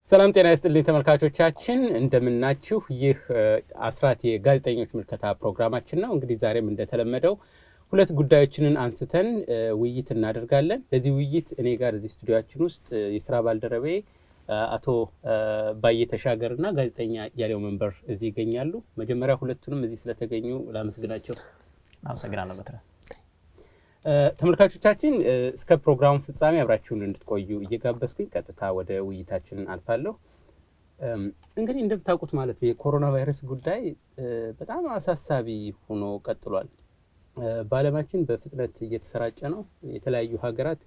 ሰላም ጤና ይስጥልኝ ተመልካቾቻችን፣ እንደምናችሁ። ይህ አስራት የጋዜጠኞች ምልከታ ፕሮግራማችን ነው። እንግዲህ ዛሬም እንደተለመደው ሁለት ጉዳዮችንን አንስተን ውይይት እናደርጋለን። ለዚህ ውይይት እኔ ጋር እዚህ ስቱዲዮአችን ውስጥ የስራ ባልደረቤ አቶ ባዬ ተሻገርና ጋዜጠኛ ያሌው መንበር እዚህ ይገኛሉ። መጀመሪያ ሁለቱንም እዚህ ስለተገኙ ላመስግናቸው። አመሰግናለሁ በትረ። ተመልካቾቻችን፣ እስከ ፕሮግራሙ ፍጻሜ አብራችሁን እንድትቆዩ እየጋበዝኩኝ ቀጥታ ወደ ውይይታችን አልፋለሁ። እንግዲህ እንደምታውቁት ማለት ነው የኮሮና ቫይረስ ጉዳይ በጣም አሳሳቢ ሆኖ ቀጥሏል። በዓለማችን በፍጥነት እየተሰራጨ ነው። የተለያዩ ሀገራት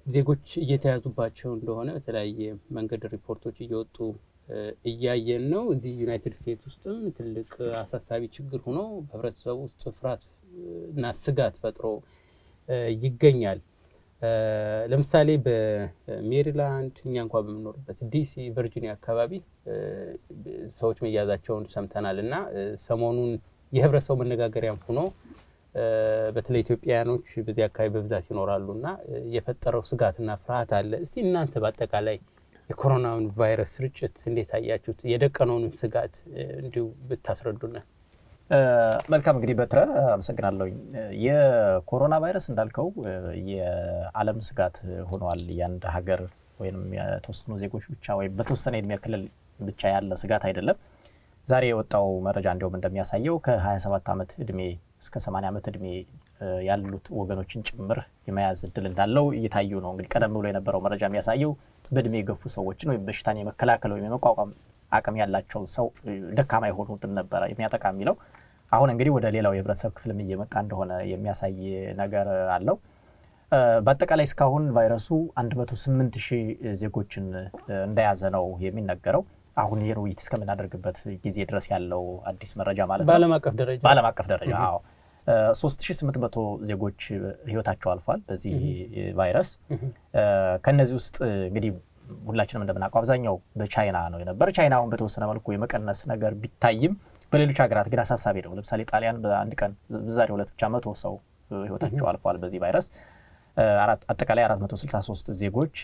ዜጎች እየተያዙባቸው እንደሆነ በተለያየ መንገድ ሪፖርቶች እየወጡ እያየን ነው። እዚህ ዩናይትድ ስቴትስ ውስጥም ትልቅ አሳሳቢ ችግር ሆኖ በህብረተሰቡ ውስጥ ፍርሃት እና ስጋት ፈጥሮ ይገኛል። ለምሳሌ በሜሪላንድ፣ እኛ እንኳ በምኖርበት ዲሲ፣ ቨርጂኒያ አካባቢ ሰዎች መያዛቸውን ሰምተናል እና ሰሞኑን የህብረተሰቡ መነጋገሪያም ሆኖ በተለይ ኢትዮጵያውያኖች በዚህ አካባቢ በብዛት ይኖራሉ እና የፈጠረው ስጋትና ፍርሃት አለ። እስቲ እናንተ በአጠቃላይ የኮሮናውን ቫይረስ ስርጭት እንዴት አያችሁት? የደቀነውንም ስጋት እንዲሁ ብታስረዱን። መልካም፣ እንግዲህ በትረ አመሰግናለሁኝ። የኮሮና ቫይረስ እንዳልከው የዓለም ስጋት ሆኗል። የአንድ ሀገር ወይም የተወሰኑ ዜጎች ብቻ ወይም በተወሰነ የእድሜ ክልል ብቻ ያለ ስጋት አይደለም። ዛሬ የወጣው መረጃ እንዲሁም እንደሚያሳየው ከ27 ዓመት እድሜ እስከ 80 ዓመት እድሜ ያሉት ወገኖችን ጭምር የመያዝ እድል እንዳለው እየታዩ ነው። እንግዲህ ቀደም ብሎ የነበረው መረጃ የሚያሳየው በእድሜ የገፉ ሰዎችን ወይም በሽታን የመከላከል ወይም የመቋቋም አቅም ያላቸውን ሰው፣ ደካማ የሆኑትን ነበረ የሚያጠቃ የሚለው። አሁን እንግዲህ ወደ ሌላው የህብረተሰብ ክፍልም እየመጣ እንደሆነ የሚያሳይ ነገር አለው። በአጠቃላይ እስካሁን ቫይረሱ 108 ሺህ ዜጎችን እንደያዘ ነው የሚነገረው። አሁን ይህን ውይይት እስከምናደርግበት ጊዜ ድረስ ያለው አዲስ መረጃ ማለት ነው። በዓለም አቀፍ ደረጃ። በዓለም አቀፍ ደረጃ አዎ፣ 3800 ዜጎች ህይወታቸው አልፏል በዚህ ቫይረስ። ከነዚህ ውስጥ እንግዲህ ሁላችንም እንደምናውቀው አብዛኛው በቻይና ነው የነበረ። ቻይና አሁን በተወሰነ መልኩ የመቀነስ ነገር ቢታይም በሌሎች ሀገራት ግን አሳሳቢ ነው። ለምሳሌ ጣሊያን በአንድ ቀን፣ በዛሬው ዕለት ብቻ 100 ሰው ህይወታቸው አልፏል በዚህ ቫይረስ። አጠቃላይ 463 ዜጎች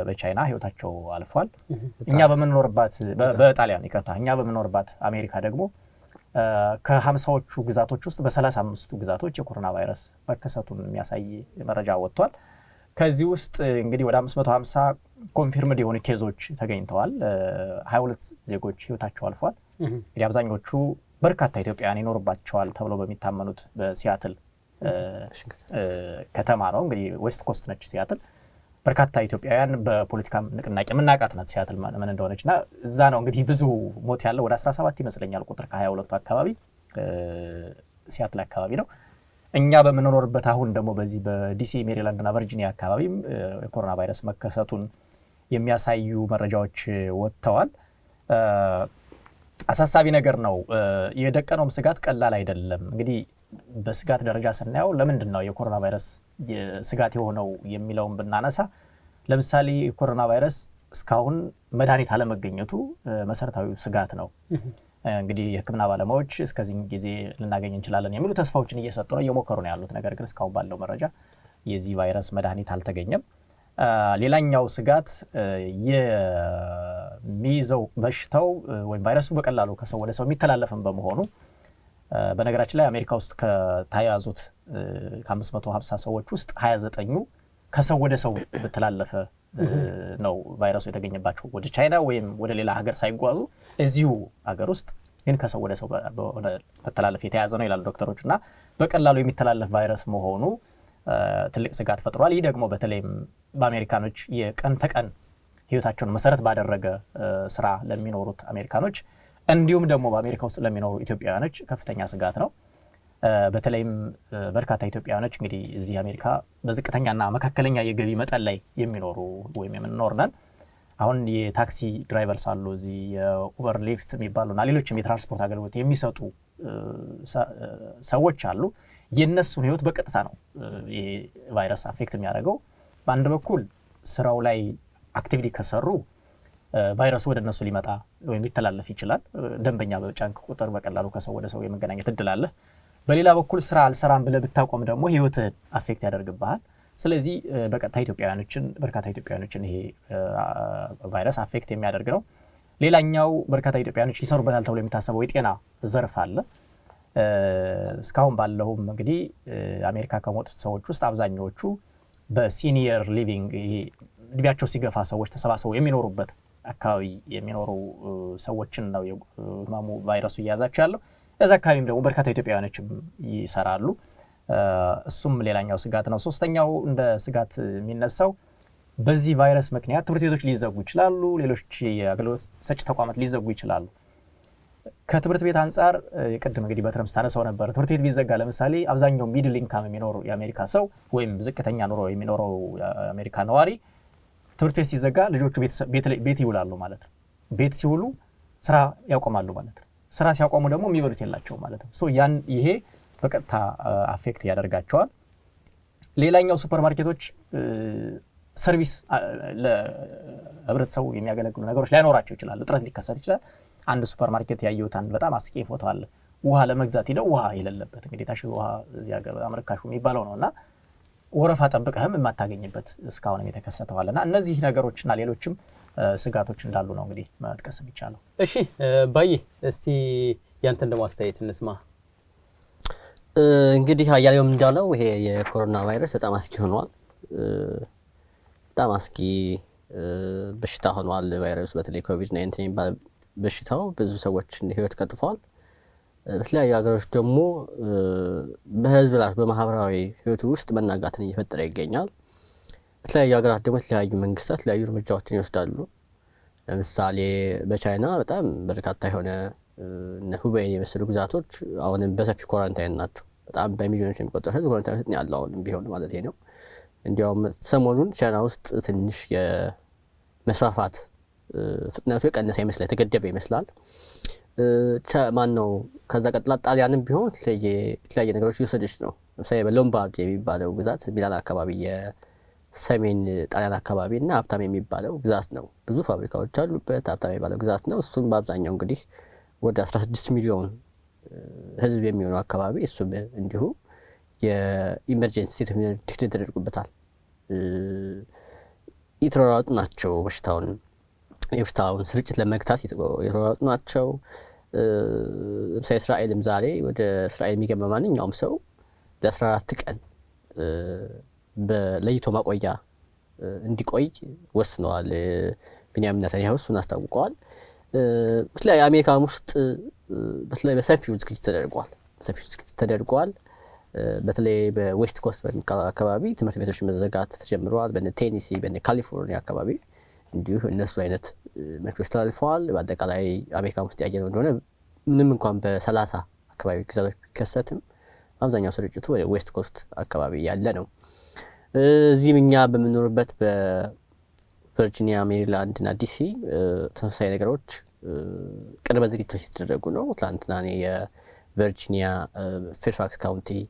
በቻይና ህይወታቸው አልፏል። እኛ በምንኖርባት በጣሊያን፣ ይቅርታ፣ እኛ በምንኖርባት አሜሪካ ደግሞ ከ50ዎቹ ግዛቶች ውስጥ በ35ቱ ግዛቶች የኮሮና ቫይረስ መከሰቱን የሚያሳይ መረጃ ወጥቷል። ከዚህ ውስጥ እንግዲህ ወደ 550 confirmed የሆኑ case ኦች ተገኝተዋል። 22 ዜጎች ህይወታቸው አልፏል። እንግዲህ አብዛኞቹ በርካታ ኢትዮጵያውያን ይኖርባቸዋል ተብሎ በሚታመኑት በሲያትል ከተማ ነው። እንግዲህ West Coast ነች ሲያትል። በርካታ ኢትዮጵያውያን በፖለቲካም ንቅናቄ የምናውቃት ናት ሲያትል ምን እንደሆነች። እና እዛ ነው እንግዲህ ብዙ ሞት ያለው፣ ወደ 17 ይመስለኛል ቁጥር፣ ከ22ቱ አካባቢ ሲያትል አካባቢ ነው። እኛ በምንኖርበት አሁን ደግሞ በዚህ በዲሲ፣ ሜሪላንድ እና ቨርጂኒያ አካባቢም የኮሮና ቫይረስ መከሰቱን የሚያሳዩ መረጃዎች ወጥተዋል። አሳሳቢ ነገር ነው። የደቀነውም ስጋት ቀላል አይደለም። እንግዲህ በስጋት ደረጃ ስናየው ለምንድን ነው የኮሮና ቫይረስ ስጋት የሆነው የሚለውን ብናነሳ፣ ለምሳሌ የኮሮና ቫይረስ እስካሁን መድኃኒት አለመገኘቱ መሰረታዊ ስጋት ነው። እንግዲህ የሕክምና ባለሙያዎች እስከዚህ ጊዜ ልናገኝ እንችላለን የሚሉ ተስፋዎችን እየሰጡ ነው፣ እየሞከሩ ነው ያሉት። ነገር ግን እስካሁን ባለው መረጃ የዚህ ቫይረስ መድኃኒት አልተገኘም። ሌላኛው ስጋት የሚይዘው በሽታው ወይም ቫይረሱ በቀላሉ ከሰው ወደ ሰው የሚተላለፍም በመሆኑ፣ በነገራችን ላይ አሜሪካ ውስጥ ከተያዙት ከ550 ሰዎች ውስጥ 29ኙ ከሰው ወደ ሰው በተላለፈ ነው ቫይረሱ የተገኘባቸው። ወደ ቻይና ወይም ወደ ሌላ ሀገር ሳይጓዙ እዚሁ ሀገር ውስጥ ግን ከሰው ወደ ሰው በሆነ መተላለፍ የተያዘ ነው ይላሉ ዶክተሮች። እና በቀላሉ የሚተላለፍ ቫይረስ መሆኑ ትልቅ ስጋት ፈጥሯል። ይህ ደግሞ በተለይም በአሜሪካኖች የቀን ተቀን ህይወታቸውን መሰረት ባደረገ ስራ ለሚኖሩት አሜሪካኖች እንዲሁም ደግሞ በአሜሪካ ውስጥ ለሚኖሩ ኢትዮጵያውያኖች ከፍተኛ ስጋት ነው። በተለይም በርካታ ኢትዮጵያውያኖች እንግዲህ እዚህ አሜሪካ በዝቅተኛና መካከለኛ የገቢ መጠን ላይ የሚኖሩ ወይም የምንኖር ነን። አሁን የታክሲ drivers አሉ እዚህ፣ የ Uber፣ Lyft የሚባሉና ሌሎችም የትራንስፖርት አገልግሎት የሚሰጡ ሰዎች አሉ። የእነሱን ህይወት በቀጥታ ነው ይሄ ቫይረስ affect የሚያደርገው። በአንድ በኩል ስራው ላይ actively ከሰሩ ቫይረሱ ወደ እነሱ ሊመጣ ወይም ሊተላለፍ ይችላል። ደንበኛ በጫንክ ቁጥር በቀላሉ ከሰው ወደ ሰው የመገናኘት እድል አለ። በሌላ በኩል ስራ አልሰራም ብለህ ብታቆም ደግሞ ህይወትህን affect ያደርግብሃል። ስለዚህ በቀጥታ ኢትዮጵያውያኖችን፣ በርካታ ኢትዮጵያውያኖችን ይሄ ቫይረስ affect የሚያደርግ ነው። ሌላኛው በርካታ ኢትዮጵያውያኖች ይሰሩበታል ተብሎ የሚታሰበው የጤና ዘርፍ አለ። እስካሁን ባለውም እንግዲህ አሜሪካ ከሞቱት ሰዎች ውስጥ አብዛኛዎቹ በ senior living፣ ይሄ እድሜያቸው ሲገፋ ሰዎች ተሰባስበው የሚኖሩበት አካባቢ የሚኖሩ ሰዎችን ነው ህመሙ ቫይረሱ እየያዛቸው ያለው። እዛ አካባቢም ደግሞ በርካታ ኢትዮጵያውያኖችም ይሰራሉ። እሱም ሌላኛው ስጋት ነው። ሶስተኛው እንደ ስጋት የሚነሳው በዚህ ቫይረስ ምክንያት ትምህርት ቤቶች ሊዘጉ ይችላሉ። ሌሎች የአገልግሎት ሰጪ ተቋማት ሊዘጉ ይችላሉ። ከትምህርት ቤት አንጻር ቅድም እንግዲህ በትረም ስታነሳው ነበር። ትምህርት ቤት ቢዘጋ ለምሳሌ አብዛኛው middle income የሚኖሩ የአሜሪካ ሰው ወይም ዝቅተኛ ኑሮ የሚኖረው የአሜሪካ ነዋሪ ትምህርት ቤት ሲዘጋ ልጆቹ ቤት ይውላሉ ማለት ነው። ቤት ሲውሉ ስራ ያቆማሉ ማለት ነው። ስራ ሲያቆሙ ደግሞ የሚበሉት የላቸውም ማለት ነው። So ያን ይሄ በቀጥታ affect ያደርጋቸዋል። ሌላኛው ሱፐር ማርኬቶች service ለህብረተሰቡ የሚያገለግሉ ነገሮች ላይኖራቸው ይችላል። እጥረት ሊከሰት ይችላል። አንድ ሱፐር ማርኬት ያየሁት አንድ በጣም አስቂኝ ፎቶ አለ። ውሃ ለመግዛት ሂደው ውሃ የሌለበት፣ እንግዲህ የታሸገ ውሃ እዚህ ሀገር በጣም ርካሹ የሚባለው ነው፣ እና ወረፋ ጠብቀህም የማታገኝበት እስካሁንም የተከሰተዋል። እና እነዚህ ነገሮችና ሌሎችም ስጋቶች እንዳሉ ነው እንግዲህ መጥቀስ የሚቻለው። እሺ ባዬ፣ እስቲ ያንተን ደግሞ አስተያየት እንስማ። እንግዲህ አያሌውም እንዳለው ይሄ የኮሮና ቫይረስ በጣም አስጊ ሆኗል። በጣም አስጊ በሽታ ሆኗል። ቫይረሱ በተለይ ኮቪድ-19 የሚባል በሽታው ብዙ ሰዎችን ህይወት ቀጥፏል። በተለያዩ ሀገሮች ደግሞ በህዝብ ላይ በማህበራዊ ህይወቱ ውስጥ መናጋትን እየፈጠረ ይገኛል። በተለያዩ ሀገራት ደግሞ የተለያዩ መንግስታት የተለያዩ እርምጃዎችን ይወስዳሉ። ለምሳሌ በቻይና በጣም በርካታ የሆነ ሁቤይን የመሰሉ ግዛቶች አሁንም በሰፊ quarantine ናቸው። በጣም በሚሊዮኖች የሚቆጠር ህዝብ quarantine ውስጥ ያለው አሁንም ቢሆን ማለት ነው። እንዲያውም ሰሞኑን ቻይና ውስጥ ትንሽ የመስፋፋት ፍጥነቱ የቀነሰ ይመስላል፣ የተገደበ ይመስላል። ማን ነው፣ ከዛ ቀጥላ ጣሊያንም ቢሆን የተለያየ ነገሮች እየወሰደች ነው። ለምሳሌ በሎምባርድ የሚባለው ግዛት፣ ሚላን አካባቢ፣ የሰሜን ጣሊያን አካባቢ እና ሀብታም የሚባለው ግዛት ነው። ብዙ ፋብሪካዎች አሉበት፣ ሀብታም የሚባለው ግዛት ነው። እሱም በአብዛኛው እንግዲህ ወደ 16 ሚሊዮን ህዝብ የሚሆነው አካባቢ እሱም እንዲሁ የ emergency state declare ተደርጎበታል። የተሯሯጡ ናቸው፣ የበሽታውን ስርጭት ለመግታት የተሯሯጡ ናቸው። ለምሳሌ እስራኤልም ዛሬ ወደ እስራኤል የሚገባ ማንኛውም ሰው ለ14 ቀን በለይቶ ማቆያ እንዲቆይ ወስነዋል። ቢንያሚን ኔታንያሁ እሱን አስታውቀዋል። በተለይ አሜሪካን ውስጥ በተለይ በሰፊው ዝግጅት ተደርጓል። በሰፊው ዝግጅት ተደርጓል። በተለይ በ West Coast በሚባለው አካባቢ ትምህርት ቤቶች መዘጋት ተጀምረዋል። በነ ቴኒሲ፣ በነ ካሊፎርኒያ አካባቢ እንዲሁ እነሱ አይነት መልዕክቶች ተላልፈዋል። በአጠቃላይ አሜሪካ ውስጥ ያየነው እንደሆነ ምንም እንኳን በ30 አካባቢ ግዛቶች ቢከሰትም አብዛኛው ስርጭቱ ወደ West Coast አካባቢ ያለ ነው። እዚህም እኛ በምንኖርበት በቨርጂኒያ፣ ሜሪላንድ እና ዲሲ ተመሳሳይ ነገሮች ቅድመ ዝግጅቶች የተደረጉ ነው። ትላንትና እኔ የቨርጂኒያ ፌርፋክስ County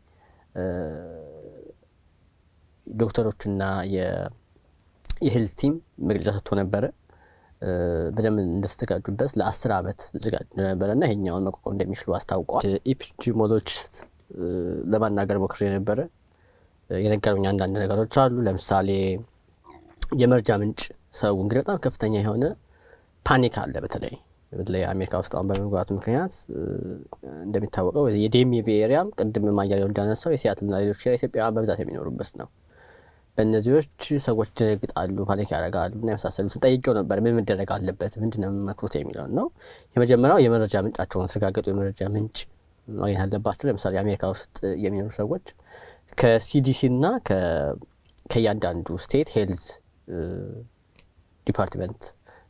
ዶክተሮችና የ health team መግለጫ ሰጥቶ ነበረ። በደንብ እንደተዘጋጁበት፣ ለ10 ዓመት ተዘጋጁ እንደነበረ እና ይሄኛውን መቋቋም እንደሚችሉ አስታውቀዋል። Epidemiologist ለማናገር ሞክሬ ነበረ። የነገሩኝ አንዳንድ ነገሮች አሉ። ለምሳሌ የመረጃ ምንጭ፣ ሰው እንግዲህ በጣም ከፍተኛ የሆነ panic አለ። በተለይ አሜሪካ ውስጥ አሁን በመግባቱ ምክንያት እንደሚታወቀው የ DMV area ም ቅድም አያሌው እንዳነሳው የሲያትልና ሌሎች ኢትዮጵያውያን በብዛት የሚኖሩበት ነው። በእነዚዎች ሰዎች ይደነግጣሉ፣ panic ያደርጋሉ እና የመሳሰሉትን ጠይቄው ነበር። ምን መደረግ አለበት፣ ምንድን ነው የሚመክሩት የሚለውን ነው። የመጀመሪያው የመረጃ ምንጫቸውን የተረጋገጡ የመረጃ ምንጭ ማግኘት አለባቸው። ለምሳሌ አሜሪካ ውስጥ የሚኖሩ ሰዎች ከ CDC እና ከእያንዳንዱ state health department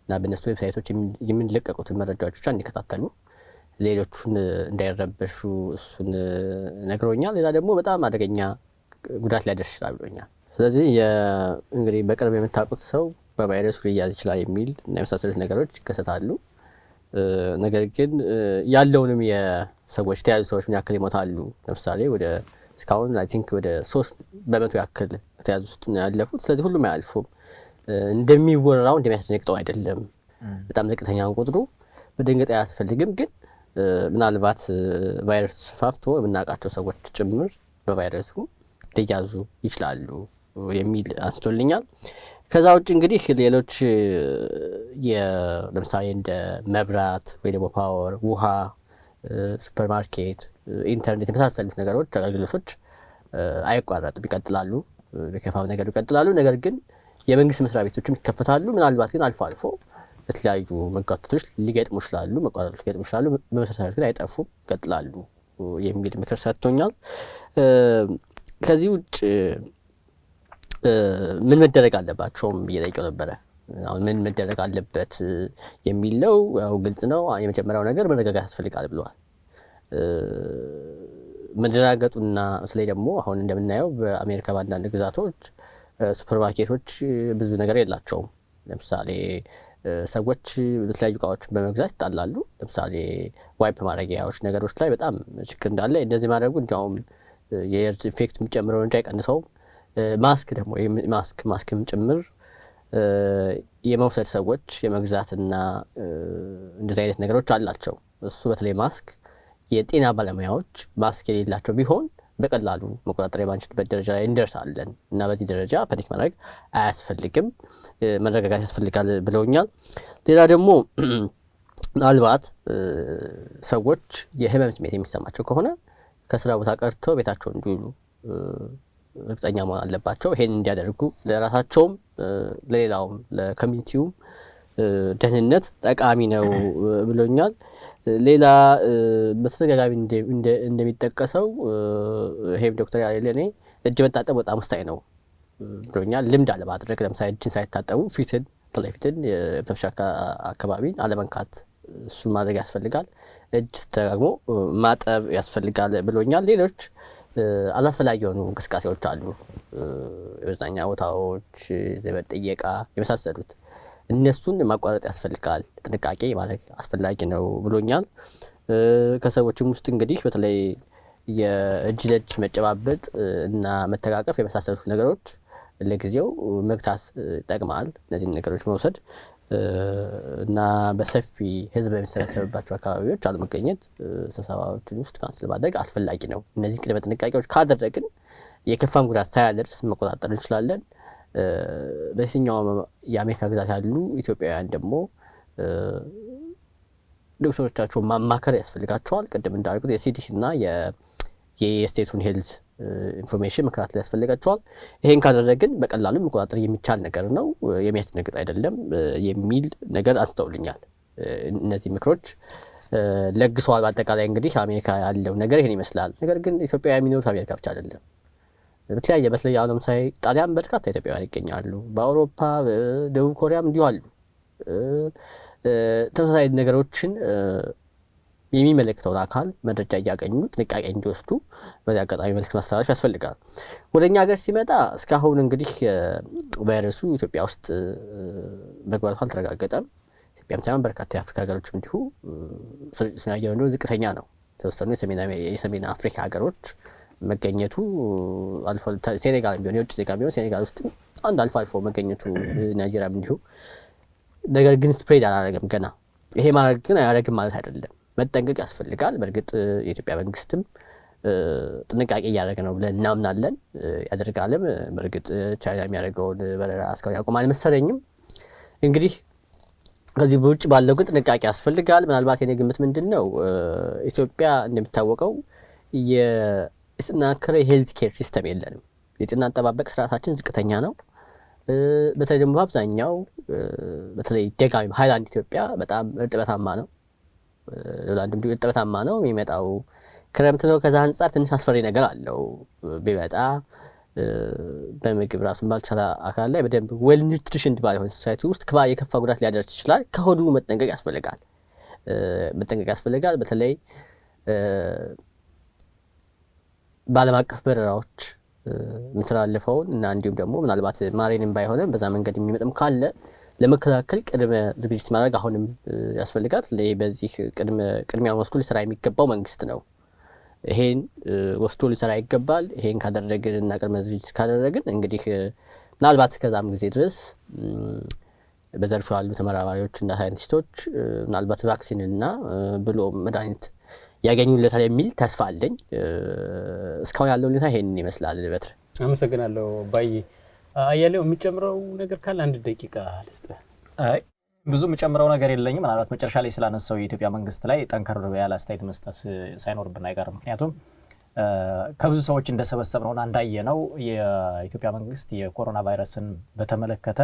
እና በእነሱ website ኦች የሚለቀቁትን መረጃዎች ብቻ እንዲከታተሉ፣ ሌሎቹን እንዳይረበሹ እሱን ነግሮኛል። ሌላ ደግሞ በጣም አደገኛ ጉዳት ሊያደርስ ይችላል ብሎኛል። ስለዚህ እንግዲህ በቅርብ የምታውቁት ሰው በቫይረሱ ሊያዝ ይችላል የሚል እና የመሳሰሉት ነገሮች ይከሰታሉ። ነገር ግን ያለውንም የሰዎች የተያዙ ሰዎች ምን ያክል ይሞታሉ? ለምሳሌ ወደ እስካሁን I think ወደ 3% ያክል ከተያዙ ውስጥ ነው ያለፉት። ስለዚህ ሁሉም አያልፉም። እንደሚወራው እንደሚያስደነግጠው አይደለም። በጣም ዝቅተኛ ቁጥሩ፣ መደንገጥ አያስፈልግም። ግን ምናልባት ቫይረሱ ተስፋፍቶ የምናውቃቸው ሰዎች ጭምር በቫይረሱ ሊያዙ ይችላሉ። የሚል አንስቶልኛል። ከዛ ውጭ እንግዲህ ሌሎች ለምሳሌ እንደ መብራት ወይ ደግሞ power፣ ውሃ፣ ሱፐርማርኬት፣ ኢንተርኔት የመሳሰሉት ነገሮች አገልግሎቶች አይቋረጡም፣ ይቀጥላሉ። በከፋም ነገር ይቀጥላሉ። ነገር ግን የመንግስት መስሪያ ቤቶችም ይከፈታሉ። ምናልባት ግን አልፎ አልፎ የተለያዩ መጓተቶች ሊገጥሙ ይችላሉ፣ መቋረጦች ሊገጥሙ ይችላሉ። በመሰረታዊነት ግን አይጠፉም፣ ይቀጥላሉ የሚል ምክር ሰጥቶኛል። ከዚህ ውጭ ምን መደረግ አለባቸውም ብዬ ጠይቄው ነበረ። አሁን ምን መደረግ አለበት የሚለው ያው ግልጽ ነው። የመጀመሪያው ነገር መረጋጋት ያስፈልጋል ብለዋል። መደናገጡና በተለይ ደግሞ አሁን እንደምናየው በአሜሪካ በአንዳንድ ግዛቶች ሱፐርማርኬቶች ብዙ ነገር የላቸውም። ለምሳሌ ሰዎች በተለያዩ እቃዎችን በመግዛት ይጣላሉ። ለምሳሌ wipe ማድረጊያዎች ነገሮች ላይ በጣም ችግር እንዳለ እንደዚህ ማድረጉ እንዲያውም የኤድስ effect የሚጨምረው እንጂ አይቀንሰውም። ማስክ ደግሞ ማስክም ጭምር የመውሰድ ሰዎች የመግዛትና እንደዚህ አይነት ነገሮች አላቸው። እሱ በተለይ ማስክ የጤና ባለሙያዎች ማስክ የሌላቸው ቢሆን በቀላሉ መቆጣጠር የማንችልበት ደረጃ ላይ እንደርሳለን እና በዚህ ደረጃ panic ማድረግ አያስፈልግም፣ መረጋጋት ያስፈልጋል ብለውኛል። ሌላ ደግሞ ምናልባት ሰዎች የህመም ስሜት የሚሰማቸው ከሆነ ከስራ ቦታ ቀርተው ቤታቸው እንዲውሉ እርግጠኛ መሆን አለባቸው። ይሄን እንዲያደርጉ ለራሳቸውም ለሌላውም ለ community ውም ደህንነት ጠቃሚ ነው ብሎኛል። ሌላ በተደጋጋሚ እንደሚጠቀሰው ይሄም ዶክተር ያሬድ ለእኔ እጅ መታጠብ በጣም ወሳኝ ነው ብሎኛል። ልምድ አለማድረግ፣ ለምሳሌ እጅን ሳይታጠቡ ፊትን፣ በተለይ ፊትን፣ የመተንፈሻ አካባቢን አለመንካት፣ እሱን ማድረግ ያስፈልጋል። እጅ ተደጋግሞ ማጠብ ያስፈልጋል ብሎኛል። ሌሎች አላስፈላጊ የሆኑ እንቅስቃሴዎች አሉ፣ የመዝናኛ ቦታዎች፣ ዘመድ ጥየቃ የመሳሰሉት እነሱን ማቋረጥ ያስፈልጋል፣ ጥንቃቄ ማድረግ አስፈላጊ ነው ብሎኛል። ከሰዎችም ውስጥ እንግዲህ በተለይ የእጅ ለእጅ መጨባበጥ እና መተቃቀፍ የመሳሰሉት ነገሮች ለጊዜው መግታት ይጠቅማል። እነዚህን ነገሮች መውሰድ እና በሰፊ ህዝብ በሚሰበሰብባቸው አካባቢዎች አለመገኘት፣ ስብሰባዎችን ውስጥ cancel ማድረግ አስፈላጊ ነው። እነዚህ ቅድመ ጥንቃቄዎች ካደረግን የከፋም ጉዳት ሳያደርስ መቆጣጠር እንችላለን። በየትኛውም የአሜሪካ ግዛት ያሉ ኢትዮጵያውያን ደግሞ ዶክተሮቻቸውን ማማከር ያስፈልጋቸዋል። ቅድም እንዳልኩት የ CDC እና የ state ኡን health information መከታተል ያስፈልጋቸዋል። ይሄን ካደረግን በቀላሉ መቆጣጠር የሚቻል ነገር ነው፣ የሚያስደነግጥ አይደለም የሚል ነገር አንስተውልኛል። እነዚህ ምክሮች ለግሰዋል። በአጠቃላይ እንግዲህ አሜሪካ ያለው ነገር ይሄን ይመስላል። ነገር ግን ኢትዮጵያ የሚኖሩት አሜሪካ ብቻ አይደለም። በተለያየ በተለይ አሁን ለምሳሌ ጣሊያን በርካታ ኢትዮጵያውያን ይገኛሉ። በአውሮፓ ደቡብ ኮሪያም እንዲሁ አሉ። ተመሳሳይ ነገሮችን የሚመለከተውን አካል መረጃ እያገኙ ጥንቃቄ እንዲወስዱ በዚህ አጋጣሚ መልዕክት ማስተላለፍ ያስፈልጋል። ወደ እኛ ሀገር ሲመጣ እስካሁን እንግዲህ ቫይረሱ ኢትዮጵያ ውስጥ መግባቱ አልተረጋገጠም። ኢትዮጵያም ሳይሆን በርካታ የአፍሪካ ሀገሮችም እንዲሁ ስርጭቱን ያየነው እንደሆነ ዝቅተኛ ነው። የተወሰኑ የሰሜን አፍሪካ ሀገሮች መገኘቱ አልፎ ሴኔጋል ቢሆን የውጭ ዜጋ ቢሆን ሴኔጋል ውስጥ አንድ አልፎ አልፎ መገኘቱ፣ ናይጄሪያም እንዲሁ። ነገር ግን spread አላደረገም ገና። ይሄ ማለት ግን አያደርግም ማለት አይደለም። መጠንቀቅ ያስፈልጋል። በእርግጥ የኢትዮጵያ መንግስትም ጥንቃቄ እያደረገ ነው ብለን እናምናለን፣ ያደርጋልም። በእርግጥ ቻይና የሚያደርገውን በረራ እስካሁን ያቆም አልመሰለኝም። እንግዲህ ከዚህ በውጭ ባለው ግን ጥንቃቄ ያስፈልጋል። ምናልባት የኔ ግምት ምንድን ነው፣ ኢትዮጵያ እንደሚታወቀው የተጠናከረ የ health care system የለንም። የጤና አጠባበቅ ስርዓታችን ዝቅተኛ ነው። በተለይ ደግሞ በአብዛኛው በተለይ ደጋሚ ሃይላንድ ኢትዮጵያ በጣም እርጥበታማ ነው። lowland እንዲሁ እርጥበታማ ነው። የሚመጣው ክረምት ነው። ከዛ አንጻር ትንሽ አስፈሪ ነገር አለው። ቢመጣ በምግብ ራሱን ባልቻለ አካል ላይ በደንብ well nutritioned ባልሆነ society ውስጥ የከፋ ጉዳት ሊያደርስ ይችላል። ከሆዱ መጠንቀቅ ያስፈልጋል። መጠንቀቅ ያስፈልጋል። በተለይ በዓለም አቀፍ በረራዎች የሚተላለፈውን እና እንዲሁም ደግሞ ምናልባት marine ም ባይሆንም በዛ መንገድ የሚመጣም ካለ ለመከላከል ቅድመ ዝግጅት ማድረግ አሁንም ያስፈልጋል። በዚህ ቅድሚያ ወስዶ ሊሰራ የሚገባው መንግስት ነው። ይሄን ወስዶ ሊሰራ ይገባል። ይሄን ካደረግን እና ቅድመ ዝግጅት ካደረግን እንግዲህ ምናልባት እስከዛም ጊዜ ድረስ በዘርፉ ያሉ ተመራማሪዎች እና ሳይንቲስቶች ምናልባት vaccine እና ብሎ መድኃኒት ያገኙለታል የሚል ተስፋ አለኝ። እስካሁን ያለው ሁኔታ ይሄንን ይመስላል። በትር አመሰግናለሁ ባዬ። አያሌው የሚጨምረው ነገር ካለ አንድ ደቂቃ ልስጥህ። አይ ብዙ የምጨምረው ነገር የለኝም። ምናልባት መጨረሻ ላይ ስላነሳው የኢትዮጵያ መንግስት ላይ ጠንከር ያለ አስተያየት መስጠት ሳይኖርብን አይቀርም። ምክንያቱም ከብዙ ሰዎች እንደሰበሰብነውና እንዳየነው የኢትዮጵያ መንግስት የኮሮና ቫይረስን በተመለከተ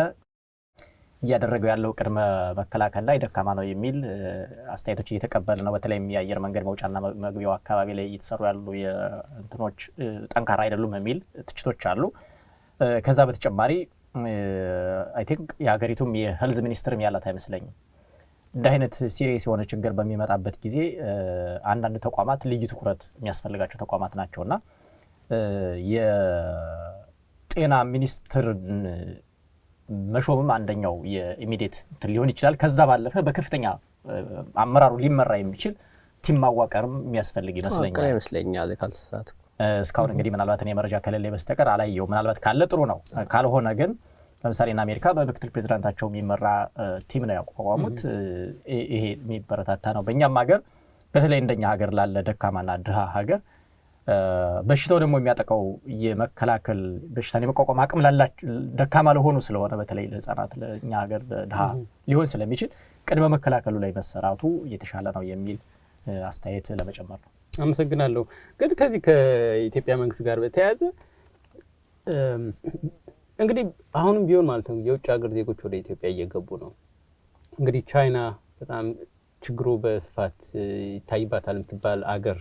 እያደረገው ያለው ቅድመ መከላከል ላይ ደካማ ነው የሚል አስተያየቶች እየተቀበለ ነው። በተለይም የአየር መንገድ መውጫና መግቢያው አካባቢ ላይ እየተሰሩ ያሉ እንትኖች ጠንካራ አይደሉም የሚል ትችቶች አሉ። ከዛ በተጨማሪ I think የሀገሪቱም የ health ሚኒስትርም ያላት አይመስለኝም። እንደ አይነት serious የሆነ ችግር በሚመጣበት ጊዜ አንዳንድ ተቋማት ልዩ ትኩረት የሚያስፈልጋቸው ተቋማት ናቸውና የጤና ሚኒስትር መሾምም አንደኛው የ immediate እንትን ሊሆን ይችላል። ከዛ ባለፈ በከፍተኛ አመራሩ ሊመራ የሚችል team ማዋቀርም የሚያስፈልግ ይመስለኛል ይመስለኛል ካልተሳሳትኩ። እስካሁን እንግዲህ ምናልባት እኔ መረጃ ከሌለ በስተቀር አላየው። ምናልባት ካለ ጥሩ ነው። ካልሆነ ግን ለምሳሌ አሜሪካ በምክትል ፕሬዚዳንታቸው የሚመራ team ነው ያቋቋሙት። ይሄ የሚበረታታ ነው። በእኛም ሀገር በተለይ እንደኛ ሀገር ላለ ደካማና ድሃ ሀገር በሽታው ደግሞ የሚያጠቃው የመከላከል በሽታን የመቋቋም አቅም ላላቸው ደካማ ለሆኑ ስለሆነ በተለይ ለህፃናት፣ ለእኛ ሀገር ድሃ ሊሆን ስለሚችል ቅድመ መከላከሉ ላይ መሰራቱ የተሻለ ነው የሚል አስተያየት ለመጨመር ነው። አመሰግናለሁ። ግን ከዚህ ከኢትዮጵያ መንግስት ጋር በተያያዘ እንግዲህ አሁንም ቢሆን ማለት ነው የውጭ ሀገር ዜጎች ወደ ኢትዮጵያ እየገቡ ነው። እንግዲህ ቻይና በጣም ችግሩ በስፋት ይታይባታል የምትባል አገር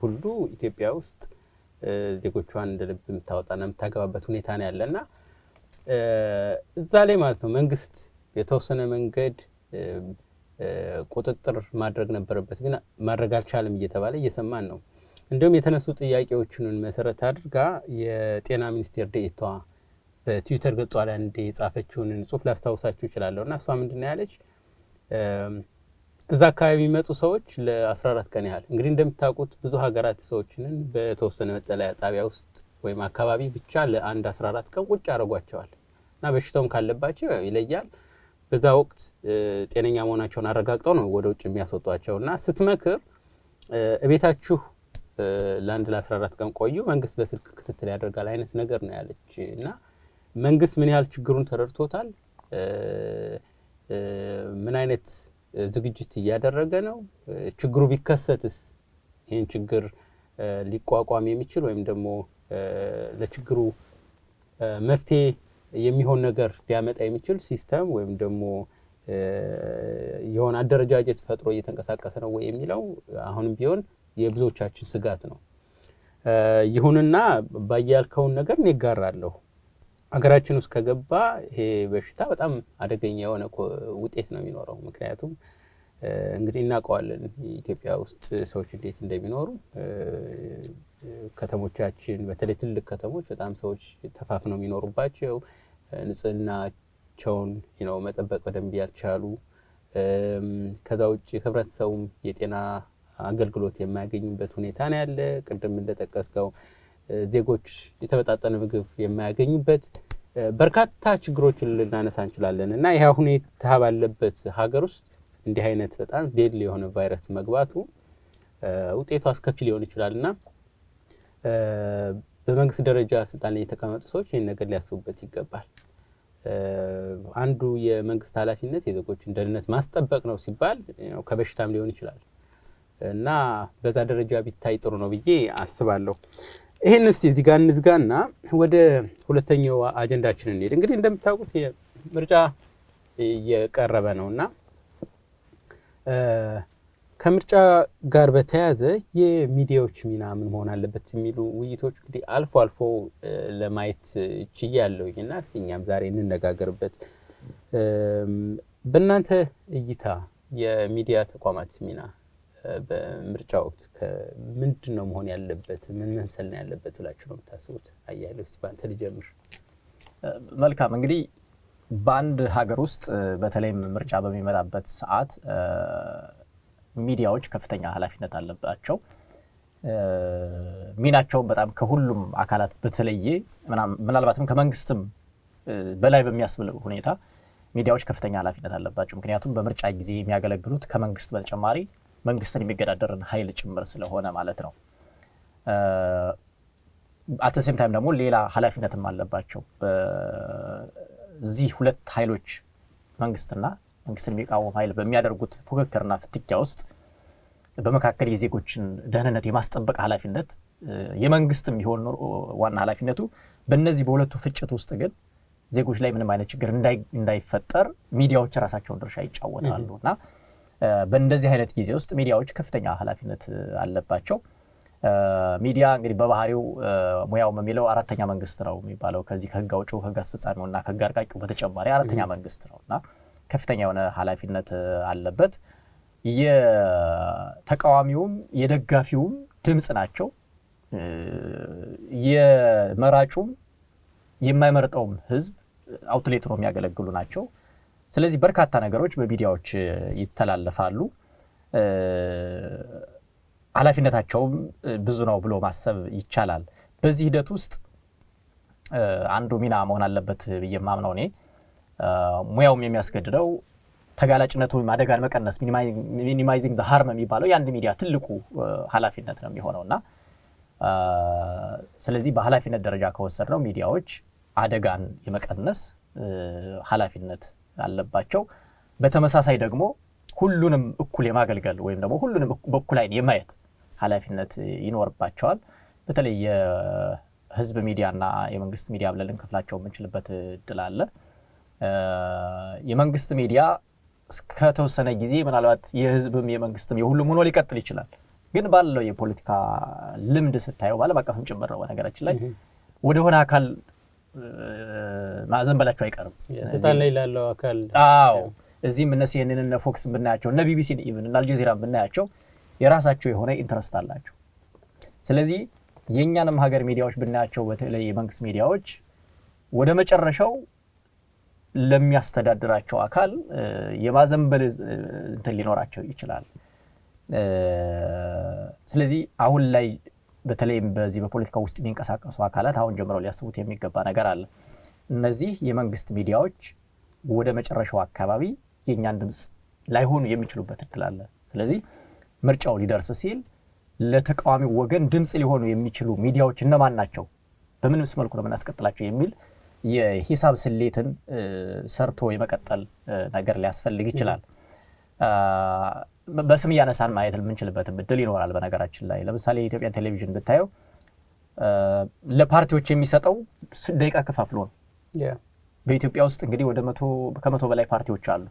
ሁሉ ኢትዮጵያ ውስጥ ዜጎቿን እንደ ልብ የምታወጣና የምታገባበት ሁኔታ ነው ያለና እዛ ላይ ማለት ነው መንግስት የተወሰነ መንገድ ቁጥጥር ማድረግ ነበረበት፣ ግን ማድረግ አልቻለም እየተባለ እየሰማን ነው። እንዲሁም የተነሱ ጥያቄዎችን መሰረት አድርጋ የጤና ሚኒስቴር ዴኤታዋ በትዊተር ገጿ ላይ አንዴ የጻፈችውን ጽሁፍ ላስታውሳችሁ እችላለሁ። እና እሷ ምንድን ነው ያለች? እዛ አካባቢ የሚመጡ ሰዎች ለ14 ቀን ያህል፣ እንግዲህ እንደምታውቁት ብዙ ሀገራት ሰዎችንን በተወሰነ መጠለያ ጣቢያ ውስጥ ወይም አካባቢ ብቻ ለአንድ 14 ቀን ቁጭ ያደርጓቸዋል እና በሽታውም ካለባቸው ይለያል። በዛ ወቅት ጤነኛ መሆናቸውን አረጋግጠው ነው ወደ ውጭ የሚያስወጧቸው። እና ስትመክር እቤታችሁ ለአንድ ለ14 ቀን ቆዩ፣ መንግስት በስልክ ክትትል ያደርጋል አይነት ነገር ነው ያለች። እና መንግስት ምን ያህል ችግሩን ተረድቶታል? ምን አይነት ዝግጅት እያደረገ ነው? ችግሩ ቢከሰትስ ይህን ችግር ሊቋቋም የሚችል ወይም ደግሞ ለችግሩ መፍትሄ የሚሆን ነገር ሊያመጣ የሚችል system ወይም ደግሞ የሆነ አደረጃጀት ፈጥሮ እየተንቀሳቀሰ ነው ወይ የሚለው አሁንም ቢሆን የብዙዎቻችን ስጋት ነው። ይሁንና ባያልከውን ነገር እኔ እጋራለሁ። ሀገራችን ውስጥ ከገባ ይሄ በሽታ በጣም አደገኛ የሆነ ውጤት ነው የሚኖረው። ምክንያቱም እንግዲህ እናውቀዋለን ኢትዮጵያ ውስጥ ሰዎች እንዴት እንደሚኖሩ። ከተሞቻችን በተለይ ትልቅ ከተሞች በጣም ሰዎች ተፋፍነው የሚኖሩባቸው፣ ንጽህናቸውን መጠበቅ በደንብ ያልቻሉ፣ ከዛ ውጭ ህብረተሰቡም የጤና አገልግሎት የማያገኙበት ሁኔታ ነው ያለ። ቅድም እንደጠቀስከው ዜጎች የተመጣጠነ ምግብ የማያገኙበት በርካታ ችግሮችን ልናነሳ እንችላለን። እና ይህ ሁኔታ ባለበት ሀገር ውስጥ እንዲህ አይነት በጣም deadly የሆነ ቫይረስ መግባቱ ውጤቱ አስከፊ ሊሆን ይችላል። እና በመንግስት ደረጃ ስልጣን ላይ የተቀመጡ ሰዎች ይህን ነገር ሊያስቡበት ይገባል። አንዱ የመንግስት ኃላፊነት የዜጎችን ደህንነት ማስጠበቅ ነው ሲባል ከበሽታም ሊሆን ይችላል እና በዛ ደረጃ ቢታይ ጥሩ ነው ብዬ አስባለሁ። ይሄን እስቲ እዚህ ጋር እንዝጋና ወደ ሁለተኛው አጀንዳችን እንሄድ። እንግዲህ እንደምታውቁት ምርጫ እየቀረበ ነውና ከምርጫ ጋር በተያያዘ የሚዲያዎች ሚና ምን መሆን አለበት የሚሉ ውይይቶች እንግዲህ አልፎ አልፎ ለማየት ችያለሁኝ እና እስቲ እኛም ዛሬ እንነጋገርበት። በእናንተ እይታ የሚዲያ ተቋማት ሚና በምርጫ ወቅት ምንድን ነው መሆን ያለበት፣ ምን መምሰል ነው ያለበት ብላችሁ ነው የምታስቡት? አያሌው እስቲ በአንተ ልጀምር። መልካም፣ እንግዲህ በአንድ ሀገር ውስጥ በተለይም ምርጫ በሚመጣበት ሰዓት ሚዲያዎች ከፍተኛ ኃላፊነት አለባቸው። ሚናቸውን በጣም ከሁሉም አካላት በተለየ፣ ምናልባትም ከመንግስትም በላይ በሚያስብል ሁኔታ ሚዲያዎች ከፍተኛ ኃላፊነት አለባቸው። ምክንያቱም በምርጫ ጊዜ የሚያገለግሉት ከመንግስት በተጨማሪ መንግስትን የሚገዳደርን ኃይል ጭምር ስለሆነ ማለት ነው። At the same time ደግሞ ሌላ ኃላፊነትም አለባቸው። በዚህ ሁለት ኃይሎች፣ መንግስትና መንግስትን የሚቃወም ኃይል በሚያደርጉት ፉክክርና ፍትጊያ ውስጥ በመካከል የዜጎችን ደህንነት የማስጠበቅ ኃላፊነት የመንግስትም ቢሆን ዋና ኃላፊነቱ፣ በእነዚህ በሁለቱ ፍጭት ውስጥ ግን ዜጎች ላይ ምንም አይነት ችግር እንዳይፈጠር ሚዲያዎች የራሳቸውን ድርሻ ይጫወታሉ እና በእንደዚህ አይነት ጊዜ ውስጥ ሚዲያዎች ከፍተኛ ኃላፊነት አለባቸው። ሚዲያ እንግዲህ በባህሪው ሙያው የሚለው አራተኛ መንግስት ነው የሚባለው። ከዚህ ከህግ አውጪው፣ ከህግ አስፈጻሚው እና ከህግ አርቃቂው በተጨማሪ አራተኛ መንግስት ነው እና ከፍተኛ የሆነ ኃላፊነት አለበት። የተቃዋሚውም የደጋፊውም ድምፅ ናቸው። የመራጩም የማይመርጠውም ህዝብ outlet ነው የሚያገለግሉ ናቸው። ስለዚህ በርካታ ነገሮች በሚዲያዎች ይተላለፋሉ። ኃላፊነታቸውም ብዙ ነው ብሎ ማሰብ ይቻላል። በዚህ ሂደት ውስጥ አንዱ ሚና መሆን አለበት ብዬ የማምነው እኔ፣ ሙያውም የሚያስገድደው ተጋላጭነቱ ወይም አደጋን መቀነስ፣ minimizing the harm የሚባለው የአንድ ሚዲያ ትልቁ ኃላፊነት ነው የሚሆነው። እና ስለዚህ በኃላፊነት ደረጃ ከወሰድነው ሚዲያዎች አደጋን የመቀነስ ኃላፊነት አለባቸው። በተመሳሳይ ደግሞ ሁሉንም እኩል የማገልገል ወይም ደግሞ ሁሉንም በእኩል አይን የማየት ኃላፊነት ይኖርባቸዋል። በተለይ የህዝብ ሚዲያና የመንግስት ሚዲያ ብለን ልንከፍላቸው የምንችልበት እድል አለ። የመንግስት ሚዲያ እስከተወሰነ ጊዜ ምናልባት የህዝብም የመንግስትም የሁሉም ሆኖ ሊቀጥል ይችላል። ግን ባለው የፖለቲካ ልምድ ስታየው፣ በዓለም አቀፍም ጭምር ነው በነገራችን ላይ፣ ወደሆነ አካል ማዘንበላቸው አይቀርም። ስልጣን ላይ ላለው አካል። አዎ፣ እዚህም እነ ሲኤንኤን፣ እነ ፎክስ ብናያቸው፣ እነ ቢቢሲን፣ even እነ አልጀዚራን ብናያቸው የራሳቸው የሆነ interest አላቸው። ስለዚህ የእኛንም ሀገር ሚዲያዎች ብናያቸው፣ በተለይ የመንግስት ሚዲያዎች ወደ መጨረሻው ለሚያስተዳድራቸው አካል የማዘንበል እንትን ሊኖራቸው ይችላል። ስለዚህ አሁን ላይ በተለይም በዚህ በፖለቲካ ውስጥ የሚንቀሳቀሱ አካላት አሁን ጀምረው ሊያስቡት የሚገባ ነገር አለ። እነዚህ የመንግስት ሚዲያዎች ወደ መጨረሻው አካባቢ የእኛን ድምፅ ላይሆኑ የሚችሉበት እድል አለ። ስለዚህ ምርጫው ሊደርስ ሲል ለተቃዋሚው ወገን ድምፅ ሊሆኑ የሚችሉ ሚዲያዎች እነማን ናቸው፣ በምንስ መልኩ ነው የምናስቀጥላቸው የሚል የሂሳብ ስሌትን ሰርቶ የመቀጠል ነገር ሊያስፈልግ ይችላል። በስም እያነሳን ማየት የምንችልበትም እድል ይኖራል። በነገራችን ላይ ለምሳሌ የኢትዮጵያን ቴሌቪዥን ብታየው ለፓርቲዎች የሚሰጠው ደቂቃ ከፋፍሎ ነው። በኢትዮጵያ ውስጥ እንግዲህ ወደ 100፣ ከ100 በላይ ፓርቲዎች አሉ።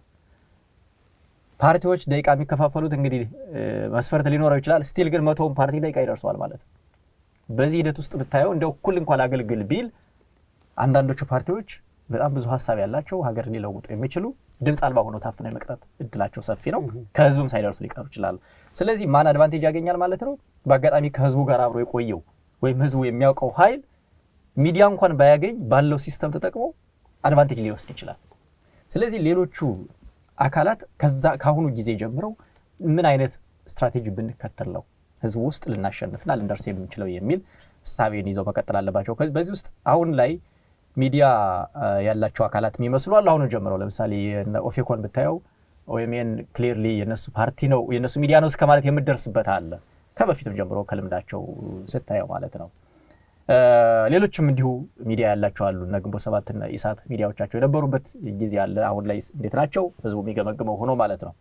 ፓርቲዎች ደቂቃ የሚከፋፈሉት እንግዲህ መስፈርት ሊኖረው ይችላል። Still ግን 100ውን ፓርቲ ደቂቃ ይደርሰዋል ማለት ነው። በዚህ ሂደት ውስጥ ብታየው እንደ እኩል እንኳን አገልግል ቢል አንዳንዶቹ ፓርቲዎች በጣም ብዙ ሀሳብ ያላቸው፣ ሀገርን ሊለውጡ የሚችሉ ድምፅ አልባ ሆነው ታፍነው የመቅረት እድላቸው ሰፊ ነው። ከህዝብም ሳይደርሱ ሊቀሩ ይችላሉ። ስለዚህ ማን advantage ያገኛል ማለት ነው? በአጋጣሚ ከህዝቡ ጋር አብሮ የቆየው ወይም ህዝቡ የሚያውቀው ኃይል ሚዲያ እንኳን ባያገኝ ባለው system ተጠቅሞ advantage ሊወስድ ይችላል። ስለዚህ ሌሎቹ አካላት ከዛ ከአሁኑ ጊዜ ጀምረው ምን አይነት ስትራቴጂ ብንከተል ነው ህዝቡ ውስጥ ልናሸንፍና ልንደርስ የምንችለው የሚል እሳቤን ይዘው መቀጠል አለባቸው። በዚህ ውስጥ አሁን ላይ ሚዲያ ያላቸው አካላት የሚመስሉ አሉ። አሁኑ ጀምረው ለምሳሌ ኦፌኮን ብታየው ኦኤምኤን clearly የነሱ ፓርቲ ነው፣ የነሱ ሚዲያ ነው እስከ ማለት የምደርስበት አለ። ከበፊትም ጀምሮ ከልምዳቸው ስታየው ማለት ነው። ሌሎችም እንዲሁ ሚዲያ ያላቸው አሉ። እነ ግንቦት ሰባትና ኢሳት ሚዲያዎቻቸው የነበሩበት ጊዜ አለ። አሁን ላይ እንዴት ናቸው? ህዝቡ የሚገመግመው ሆኖ ማለት ነው።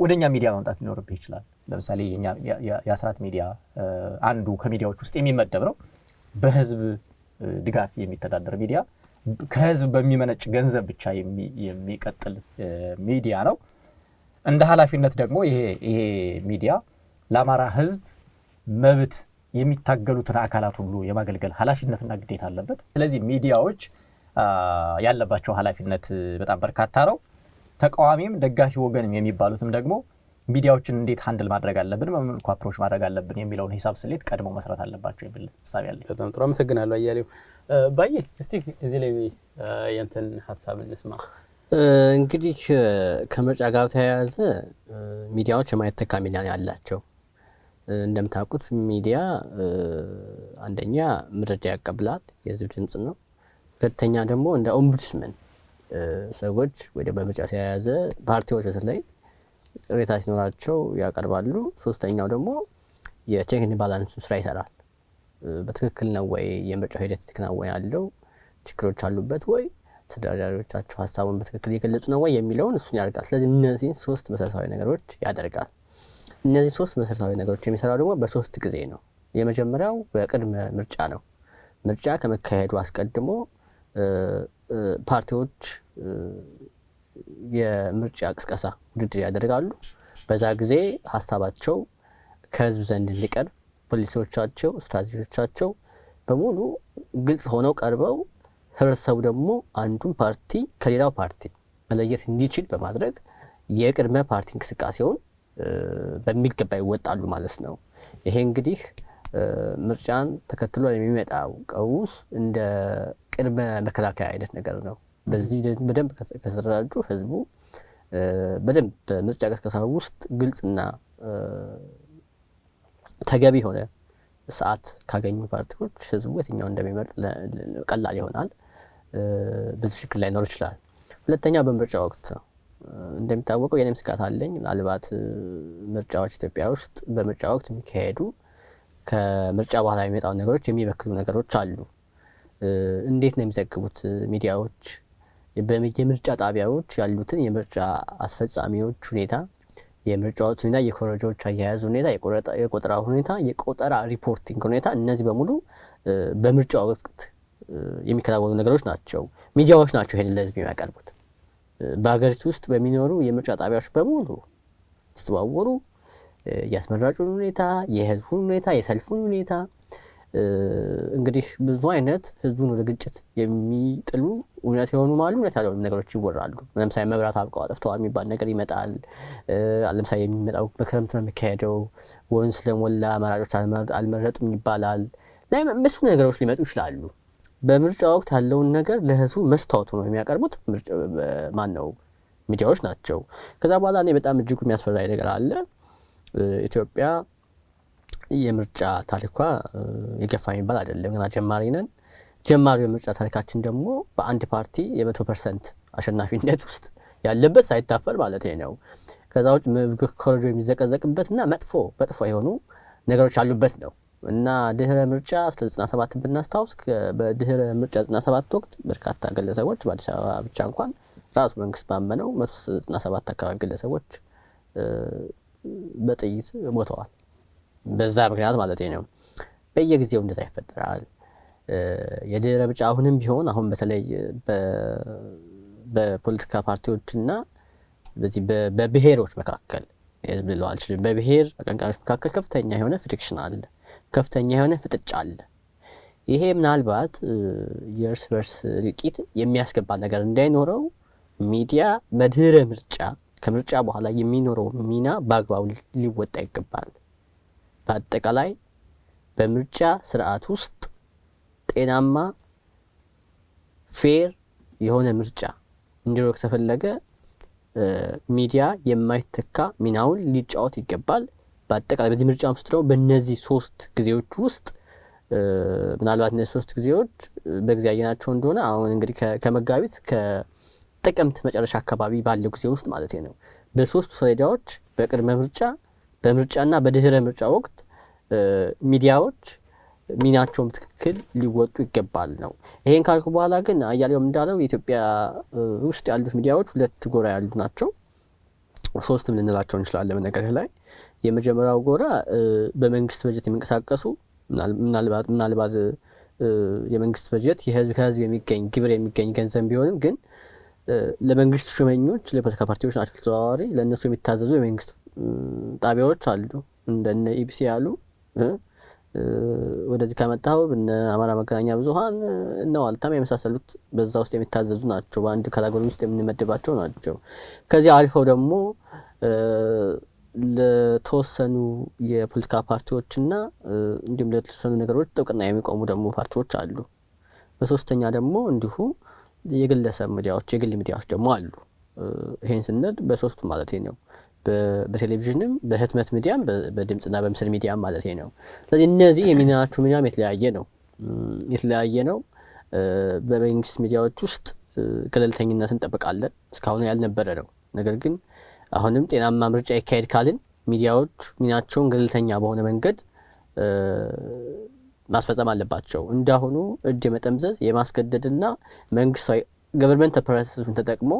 ወደ እኛ ሚዲያ መምጣት ሊኖርብህ ይችላል። ለምሳሌ የአስራት ሚዲያ አንዱ ከሚዲያዎች ውስጥ የሚመደብ ነው። በህዝብ ድጋፍ የሚተዳደር ሚዲያ፣ ከህዝብ በሚመነጭ ገንዘብ ብቻ የሚቀጥል ሚዲያ ነው። እንደ ኃላፊነት ደግሞ ይሄ ሚዲያ ለአማራ ህዝብ መብት የሚታገሉትን አካላት ሁሉ የማገልገል ኃላፊነትና ግዴታ አለበት። ስለዚህ ሚዲያዎች ያለባቸው ኃላፊነት በጣም በርካታ ነው። ተቃዋሚም ደጋፊ ወገንም የሚባሉትም ደግሞ ሚዲያዎችን እንዴት handle ማድረግ አለብን፣ በምን መልኩ approach ማድረግ አለብን የሚለውን ሂሳብ ስሌት ቀድሞ መስራት አለባቸው የሚል እሳቤ አለኝ። በጣም ጥሩ፣ አመሰግናለሁ አያሌው። ባየ፣ እስቲ እዚህ ላይ ያንተን ሀሳብ እንስማ። እንግዲህ ከምርጫ ጋር በተያያዘ ሚዲያዎች የማይተካ ሚና ያላቸው። እንደምታውቁት ሚዲያ አንደኛ መረጃ ያቀብላል፣ የህዝብ ድምጽ ነው። ሁለተኛ ደግሞ እንደ ombudsman ሰዎች ወደ በምርጫ ተያያዘ ፓርቲዎች በተለይ ቅሬታ ሲኖራቸው ያቀርባሉ። ሶስተኛው ደግሞ የ check and balance ስራ ይሰራል። በትክክል ነው ወይ የምርጫው ሂደት የተከናወነ ያለው፣ ችግሮች አሉበት ወይ፣ ተወዳዳሪዎቻቸው ሀሳቡን በትክክል እየገለጹ ነው ወይ የሚለውን እሱን ያደርጋል። ስለዚህ እነዚህን ሶስት መሰረታዊ ነገሮች ያደርጋል። እነዚህ ሶስት መሰረታዊ ነገሮች የሚሰራው ደግሞ በሶስት ጊዜ ነው። የመጀመሪያው በቅድመ ምርጫ ነው። ምርጫ ከመካሄዱ አስቀድሞ ፓርቲዎች የምርጫ ቅስቀሳ ውድድር ያደርጋሉ። በዛ ጊዜ ሀሳባቸው ከህዝብ ዘንድ እንዲቀርብ ፖሊሲዎቻቸው፣ ስትራቴጂዎቻቸው በሙሉ ግልጽ ሆነው ቀርበው ህብረተሰቡ ደግሞ አንዱን ፓርቲ ከሌላው ፓርቲ መለየት እንዲችል በማድረግ የቅድመ ፓርቲ እንቅስቃሴውን በሚገባ ይወጣሉ ማለት ነው። ይሄ እንግዲህ ምርጫን ተከትሎ የሚመጣው ቀውስ እንደ ቅድመ መከላከያ አይነት ነገር ነው። በዚህ በደንብ ከተደራጁ ህዝቡ በደንብ በምርጫ ቅስቀሳ ውስጥ ግልጽና ተገቢ የሆነ ሰዓት ካገኙ ፓርቲዎች ህዝቡ የትኛው እንደሚመርጥ ቀላል ይሆናል። ብዙ ችግር ላይኖር ይችላል። ሁለተኛ በምርጫ ወቅት ነው። እንደሚታወቀው የኔም ስጋት አለኝ። ምናልባት ምርጫዎች ኢትዮጵያ ውስጥ በምርጫ ወቅት የሚካሄዱ ከምርጫ በኋላ የሚመጣው ነገሮች የሚበክሉ ነገሮች አሉ። እንዴት ነው የሚዘግቡት ሚዲያዎች? የምርጫ ጣቢያዎች ያሉትን የምርጫ አስፈጻሚዎች ሁኔታ፣ የምርጫዎች ሁኔታ፣ የኮረጆዎች አያያዝ ሁኔታ፣ የቆጠራ ሁኔታ፣ የቆጠራ reporting ሁኔታ፣ እነዚህ በሙሉ በምርጫ ወቅት የሚከናወኑ ነገሮች ናቸው። ሚዲያዎች ናቸው ይሄንን ለህዝብ የሚያቀርቡት። በሀገሪቱ ውስጥ በሚኖሩ የምርጫ ጣቢያዎች በሙሉ ተዘዋወሩ የአስመራጩን ሁኔታ፣ የህዝቡን ሁኔታ፣ የሰልፉን ሁኔታ እንግዲህ ብዙ አይነት ህዝቡን ወደ ግጭት የሚጥሉ እውነት የሆኑ አሉ፣ እውነት ያልሆኑ ነገሮች ይወራሉ። ለምሳሌ መብራት አብቀው አጥፍተዋል የሚባል ነገር ይመጣል። ለምሳሌ የሚመጣው በክረምት ነው የሚካሄደው፣ ወንዝ ስለሞላ መራጮች አልመረጡም ይባላል። ብዙ ነገሮች ሊመጡ ይችላሉ። በምርጫ ወቅት ያለውን ነገር ለህዝቡ መስታወት ሆኖ የሚያቀርቡት ማን ነው? ሚዲያዎች ናቸው። ከዛ በኋላ እኔ በጣም እጅጉ የሚያስፈራ ነገር አለ። ኢትዮጵያ የምርጫ ታሪኳ የገፋ የሚባል አይደለም፣ ገና ጀማሪ ነን። ጀማሪው የምርጫ ታሪካችን ደግሞ በአንድ ፓርቲ የ100% አሸናፊነት ውስጥ ያለበት ሳይታፈር ማለት ነው። ከዛ ውጭ ኮረጆ የሚዘቀዘቅበትና መጥፎ መጥፎ የሆኑ ነገሮች ያሉበት ነው እና ድህረ ምርጫ 1997 ብናስታውስ በድህረ ምርጫ 97 ወቅት በርካታ ግለሰቦች በአዲስ አበባ ብቻ እንኳን ራሱ መንግስት ባመነው 197 አካባቢ ግለሰቦች በጥይት ሞተዋል። በዛ ምክንያት ማለት ነው። በየጊዜው እንደዛ ይፈጠራል። የድህረ ምርጫ አሁንም ቢሆን አሁን በተለይ በፖለቲካ ፓርቲዎችና በዚህ በብሔሮች መካከል የህዝብ ልለው አልችልም፣ በብሔር አቀንቃኞች መካከል ከፍተኛ የሆነ friction አለ፣ ከፍተኛ የሆነ ፍጥጫ አለ። ይሄ ምናልባት የእርስ በርስ እልቂት የሚያስገባ ነገር እንዳይኖረው ሚዲያ በድህረ ምርጫ ከምርጫ በኋላ የሚኖረው ሚና በአግባቡ ሊወጣ ይገባል። በአጠቃላይ በምርጫ ስርዓት ውስጥ ጤናማ fair የሆነ ምርጫ እንዲኖር ከተፈለገ ሚዲያ የማይተካ ሚናውን ሊጫወት ይገባል። በአጠቃላይ በዚህ ምርጫ ውስጥ ደግሞ በእነዚህ ሶስት ጊዜዎች ውስጥ ምናልባት እነዚህ ሶስት ጊዜዎች በጊዜ ያየናቸው እንደሆነ አሁን እንግዲህ ከመጋቢት ከጥቅምት መጨረሻ አካባቢ ባለው ጊዜ ውስጥ ማለት ነው በሶስቱ ሰሌዳዎች በቅድመ ምርጫ፣ በምርጫና በድህረ ምርጫ ወቅት ሚዲያዎች ሚናቸውን ትክክል ሊወጡ ይገባል ነው። ይሄን ካልኩ በኋላ ግን አያሌውም እንዳለው የኢትዮጵያ ውስጥ ያሉት ሚዲያዎች ሁለት ጎራ ያሉ ናቸው። ሶስትም ልንላቸው እንችላለን። በነገርህ ላይ የመጀመሪያው ጎራ በመንግስት በጀት የሚንቀሳቀሱ ምናልባት የመንግስት በጀት ከህዝብ የሚገኝ ግብር የሚገኝ ገንዘብ ቢሆንም ግን ለመንግስት ሹመኞች፣ ለፖለቲካ ፓርቲዎች ናቸው ተዘዋዋሪ ለእነሱ የሚታዘዙ የመንግስት ጣቢያዎች አሉ እንደነ ኢቢሲ ያሉ። ወደዚህ ከመጣው እነ አማራ መገናኛ ብዙሃን እነ ዋልታም የመሳሰሉት በዛ ውስጥ የሚታዘዙ ናቸው። በአንድ category ውስጥ የምንመድባቸው ናቸው። ከዚህ አልፈው ደግሞ ለተወሰኑ የፖለቲካ ፓርቲዎችና እንዲሁም ለተወሰኑ ነገሮች ጥብቅና የሚቆሙ ደግሞ ፓርቲዎች አሉ። በሶስተኛ ደግሞ እንዲሁ የግለሰብ ሚዲያዎች፣ የግል ሚዲያዎች ደግሞ አሉ። ይሄን ስንል በሶስቱ ማለት ነው። በቴሌቪዥንም፣ በህትመት ሚዲያም፣ በድምጽና በምስል ሚዲያም ማለት ነው። ስለዚህ እነዚህ የሚናቸው ሚዲያም የተለያየ ነው። በመንግስት ሚዲያዎች ውስጥ ገለልተኝነትን እንጠብቃለን፣ እስካሁን ያልነበረ ነው። ነገር ግን አሁንም ጤናማ ምርጫ ይካሄድ ካልን ሚዲያዎች ሚናቸውን ገለልተኛ በሆነ መንገድ ማስፈጸም አለባቸው። እንዳሁኑ እጅ የመጠምዘዝ የማስገደድና መንግስታዊ government apparatus ኡን ተጠቅሞ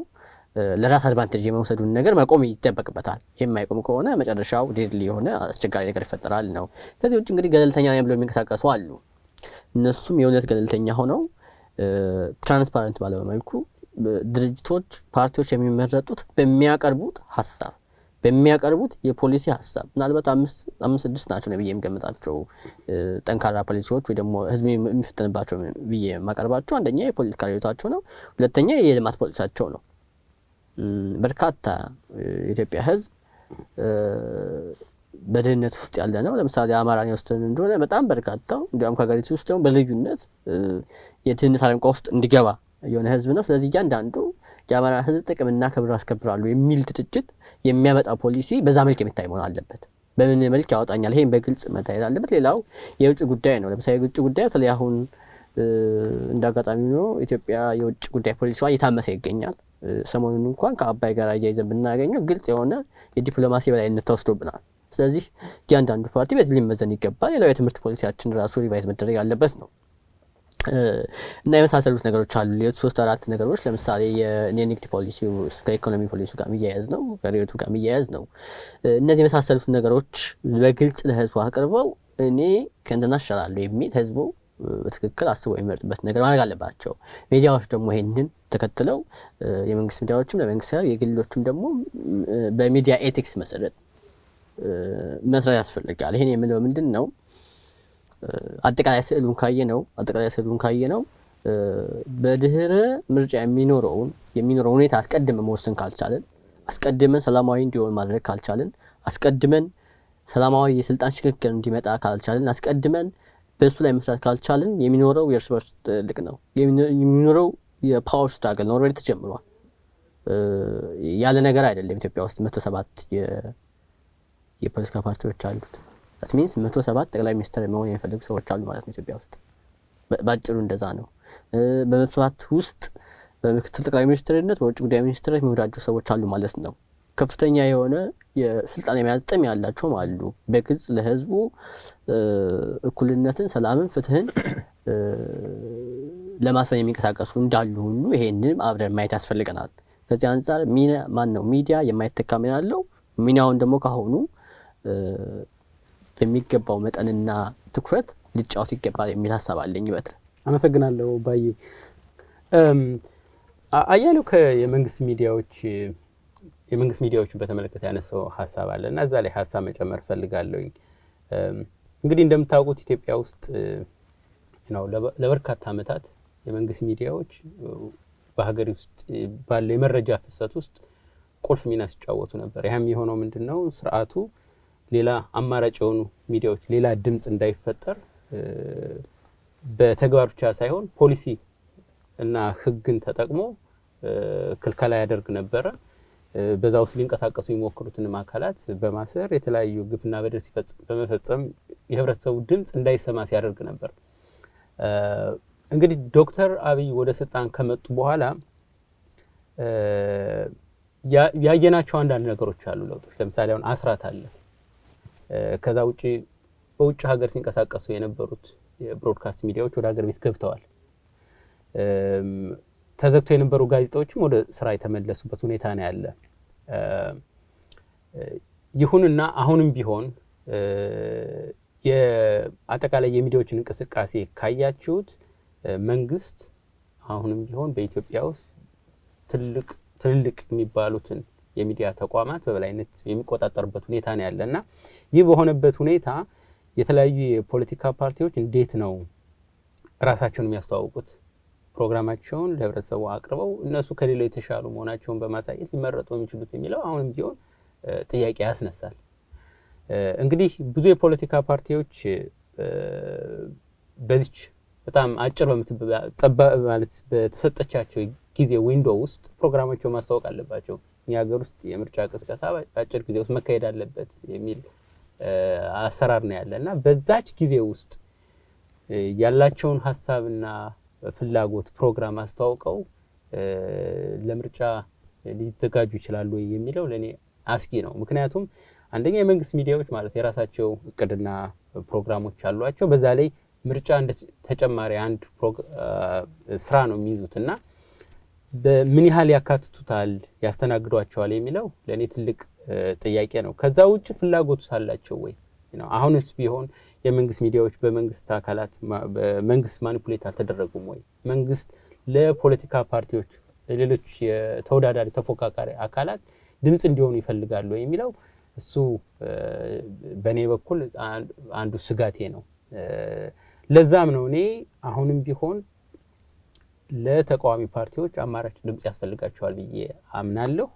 ለራስ advantage የመውሰዱን ነገር መቆም ይጠበቅበታል። ይህ የማይቆም ከሆነ መጨረሻው deadly የሆነ አስቸጋሪ ነገር ይፈጠራል ነው። ከዚህ ውጭ እንግዲህ ገለልተኛ ነኝ ብለው የሚንቀሳቀሱ አሉ። እነሱም የእውነት ገለልተኛ ሆነው transparent ባለ መልኩ ድርጅቶች፣ ፓርቲዎች የሚመረጡት በሚያቀርቡት ሀሳብ፣ በሚያቀርቡት የፖሊሲ ሀሳብ፣ ምናልባት አምስት ስድስት ናቸው ነው ብዬ የምገምጣቸው ጠንካራ ፖሊሲዎች ወይ ደግሞ ህዝብ የሚፈተንባቸው ብዬ የማቀርባቸው፣ አንደኛ የፖለቲካ ርዕዮታቸው ነው። ሁለተኛ የልማት ፖሊሲያቸው ነው። በርካታ የኢትዮጵያ ህዝብ በድህነት ውስጥ ያለ ነው። ለምሳሌ አማራን የወሰድን እንደሆነ በጣም በርካታው እንዲያውም ከሀገሪቱ ውስጥ ደግሞ በልዩነት የድህነት አረንቋ ውስጥ እንዲገባ የሆነ ህዝብ ነው። ስለዚህ እያንዳንዱ የአማራ ህዝብ ጥቅምና ክብር አስከብራሉ የሚል ድርጅት የሚያመጣ ፖሊሲ በዛ መልክ የሚታይ መሆን አለበት። በምን መልክ ያወጣኛል? ይሄን በግልጽ መታየት አለበት። ሌላው የውጭ ጉዳይ ነው። ለምሳሌ የውጭ ጉዳይ በተለይ አሁን እንደ አጋጣሚ ሆኖ ኢትዮጵያ የውጭ ጉዳይ ፖሊሲዋ እየታመሰ ይገኛል። ሰሞኑን እንኳን ከአባይ ጋር አያይዘን ብናገኘው ግልጽ የሆነ የዲፕሎማሲ በላይነት ተወስዶብናል። ስለዚህ እያንዳንዱ ፓርቲ በዚህ ሊመዘን ይገባል። ሌላው የትምህርት ፖሊሲያችን ራሱ revise መደረግ ያለበት ነው እና የመሳሰሉት ነገሮች አሉ። ሌሎች ሶስት አራት ነገሮች፣ ለምሳሌ የንግድ ፖሊሲ ከኢኮኖሚ ፖሊሲ ጋር የሚያያዝ ነው፣ ከርዕዮቱ ጋር የሚያያዝ ነው። እነዚህ የመሳሰሉት ነገሮች በግልጽ ለህዝቡ አቅርበው እኔ ከእንትና እሻላለሁ የሚል ህዝቡ በትክክል አስበው የሚመርጥበት ነገር ማድረግ አለባቸው። ሚዲያዎች ደግሞ ይሄንን ተከትለው የመንግስት ሚዲያዎችም ለመንግስት፣ የግሎችም ደግሞ በሚዲያ ethics መሰረት መስራት ያስፈልጋል። ይሄን የምለው ምንድን ነው? አጠቃላይ ስዕሉን ካየ ነው በድህረ ምርጫ የሚኖረው ሁኔታ አስቀድመን መወሰን ካልቻልን፣ አስቀድመን ሰላማዊ እንዲሆን ማድረግ ካልቻልን፣ አስቀድመን ሰላማዊ የስልጣን ሽግግር እንዲመጣ ካልቻልን፣ አስቀድመን በእሱ ላይ መስራት ካልቻልን የሚኖረው የእርስ በርስ ትልቅ ነው የሚኖረው የ power struggle ነው። Already ተጀምሯል። ያለ ነገር አይደለም። ኢትዮጵያ ውስጥ 107 የፖለቲካ ፓርቲዎች አሉት። That means 107 ጠቅላይ ሚኒስትር መሆን የሚፈልጉ ሰዎች አሉ ማለት ነው ኢትዮጵያ ውስጥ። ባጭሩ እንደዛ ነው። በ107 ውስጥ በምክትል ጠቅላይ ሚኒስትርነት፣ በውጭ ጉዳይ ሚኒስትርነት የሚወዳጁ ሰዎች አሉ ማለት ነው። ከፍተኛ የሆነ የስልጣን የመያዝ ጥም ያላቸውም አሉ። በግልጽ ለህዝቡ እኩልነትን፣ ሰላምን፣ ፍትህን ለማስፈን የሚንቀሳቀሱ እንዳሉ ሁሉ ይሄንንም አብረን ማየት ያስፈልገናል። ከዚህ አንጻር ሚና ማን ነው ሚዲያ የማይተካ ሚና አለው። ሚናውን ደግሞ ካሁኑ በሚገባው መጠንና ትኩረት ሊጫወት ይገባል የሚል ሀሳብ አለኝ። በት አመሰግናለሁ ባዬ። አያሌው የመንግስት ሚዲያዎችን በተመለከተ ያነሳው ሀሳብ አለ እና እዛ ላይ ሀሳብ መጨመር ፈልጋለሁኝ። እንግዲህ እንደምታውቁት ኢትዮጵያ ውስጥ ነው ለበርካታ ዓመታት የመንግስት ሚዲያዎች በሀገር ውስጥ ባለው የመረጃ ፍሰት ውስጥ ቁልፍ ሚና ሲጫወቱ ነበር። ያም የሆነው ምንድን ነው? ስርዓቱ ሌላ አማራጭ የሆኑ ሚዲያዎች፣ ሌላ ድምጽ እንዳይፈጠር በተግባር ብቻ ሳይሆን ፖሊሲ እና ሕግን ተጠቅሞ ክልከላ ያደርግ ነበረ። በዛ ውስጥ ሊንቀሳቀሱ የሚሞክሩትንም አካላት በማሰር፣ የተለያዩ ግፍና በደል በመፈጸም የህብረተሰቡ ድምጽ እንዳይሰማ ሲያደርግ ነበር። እንግዲህ ዶክተር አብይ ወደ ስልጣን ከመጡ በኋላ ያየናቸው አንዳንድ ነገሮች አሉ፣ ለውጦች። ለምሳሌ አሁን አስራት አለ። ከዛ ውጭ በውጭ ሀገር ሲንቀሳቀሱ የነበሩት የ broadcast ሚዲያዎች ወደ ሀገር ቤት ገብተዋል። ተዘግቶ የነበሩ ጋዜጣዎችም ወደ ስራ የተመለሱበት ሁኔታ ነው ያለ። ይሁንና አሁንም ቢሆን አጠቃላይ የሚዲያዎችን እንቅስቃሴ ካያችሁት መንግስት አሁንም ቢሆን በኢትዮጵያ ውስጥ ትልቅ ትልልቅ የሚባሉትን የሚዲያ ተቋማት በበላይነት የሚቆጣጠርበት ሁኔታ ነው ያለ እና ይህ በሆነበት ሁኔታ የተለያዩ የፖለቲካ ፓርቲዎች እንዴት ነው ራሳቸውን የሚያስተዋውቁት? ፕሮግራማቸውን ለህብረተሰቡ አቅርበው እነሱ ከሌላው የተሻሉ መሆናቸውን በማሳየት ሊመረጡ የሚችሉት የሚለው አሁንም ቢሆን ጥያቄ ያስነሳል። እንግዲህ ብዙ የፖለቲካ ፓርቲዎች በዚች በጣም አጭር ማለት በተሰጠቻቸው ጊዜ window ውስጥ ፕሮግራማቸውን ማስተዋወቅ አለባቸው። እኛ ሀገር ውስጥ የምርጫ ቅስቀሳ በአጭር ጊዜ ውስጥ መካሄድ አለበት የሚል አሰራር ነው ያለ እና በዛች ጊዜ ውስጥ ያላቸውን ሀሳብና ፍላጎት ፕሮግራም አስተዋውቀው ለምርጫ ሊዘጋጁ ይችላሉ ወይ የሚለው ለእኔ አስጊ ነው። ምክንያቱም አንደኛ የመንግስት ሚዲያዎች ማለት የራሳቸው እቅድና ፕሮግራሞች አሏቸው። በዛ ላይ ምርጫ እንደ ተጨማሪ አንድ ስራ ነው የሚይዙት እና በምን ያህል ያካትቱታል፣ ያስተናግዷቸዋል የሚለው ለእኔ ትልቅ ጥያቄ ነው። ከዛ ውጭ ፍላጎቱ ሳላቸው ወይ ነው? አሁንስ ቢሆን የመንግስት ሚዲያዎች በመንግስት አካላት በመንግስት manipulate አልተደረጉም ወይ? መንግስት ለፖለቲካ ፓርቲዎች፣ ለሌሎች የተወዳዳሪ ተፎካካሪ አካላት ድምጽ እንዲሆኑ ይፈልጋሉ የሚለው እሱ በእኔ በኩል አንዱ ስጋቴ ነው። ለዛም ነው እኔ አሁንም ቢሆን ለተቃዋሚ ፓርቲዎች አማራጭ ድምጽ ያስፈልጋቸዋል ብዬ አምናለሁ።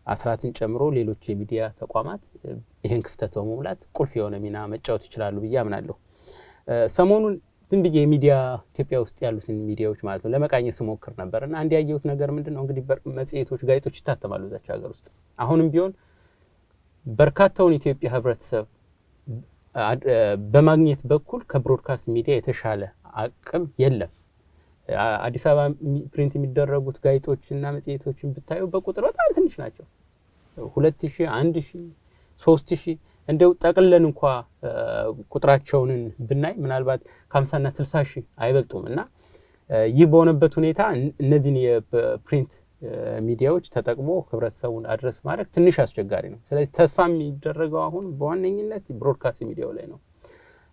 አስራትን ጨምሮ ሌሎች የሚዲያ ተቋማት ይህን ክፍተት በመሙላት ቁልፍ የሆነ ሚና መጫወት ይችላሉ ብዬ አምናለሁ። ሰሞኑን ዝም ብዬ የሚዲያ ኢትዮጵያ ውስጥ ያሉትን ሚዲያዎች ማለት ነው ለመቃኘት ስሞክር ነበር እና አንድ ያየሁት ነገር ምንድን ነው፣ እንግዲህ መጽሔቶች፣ ጋዜጦች ይታተማሉ እዛች ሀገር ውስጥ። አሁንም ቢሆን በርካታውን የኢትዮጵያ ሕብረተሰብ በማግኘት በኩል ከ broadcast ሚዲያ የተሻለ አቅም የለም። አዲስ አበባ print የሚደረጉት ጋዜጦችና መጽሔቶችን ብታዩ በቁጥር በጣም ትንሽ ናቸው። 2000፣ 1000፣ 3000 እንደው ጠቅለን እንኳ ቁጥራቸውን ብናይ ምናልባት ከ50ና 60 ሺህ አይበልጡም። እና ይህ በሆነበት ሁኔታ እነዚህን የ print ሚዲያዎች ተጠቅሞ ህብረተሰቡን address ማድረግ ትንሽ አስቸጋሪ ነው። ስለዚህ ተስፋ የሚደረገው አሁን በዋነኝነት broadcast ሚዲያው ላይ ነው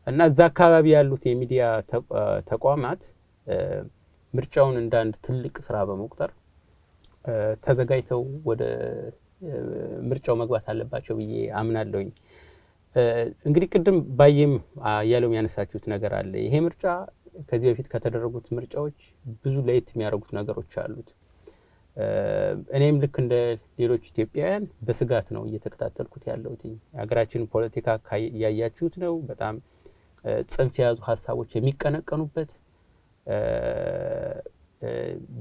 እና እዛ አካባቢ ያሉት የሚዲያ ተቋማት ምርጫውን እንደ አንድ ትልቅ ስራ በመቁጠር ተዘጋጅተው ወደ ምርጫው መግባት አለባቸው ብዬ አምናለሁኝ። እንግዲህ ቅድም ባየም አያሌውም ያነሳችሁት ነገር አለ። ይሄ ምርጫ ከዚህ በፊት ከተደረጉት ምርጫዎች ብዙ ለየት የሚያደርጉት ነገሮች አሉት። እኔም ልክ እንደ ሌሎች ኢትዮጵያውያን በስጋት ነው እየተከታተልኩት ያለሁት። የሀገራችን ፖለቲካ ያያችሁት ነው። በጣም ጽንፍ የያዙ ሀሳቦች የሚቀነቀኑበት፣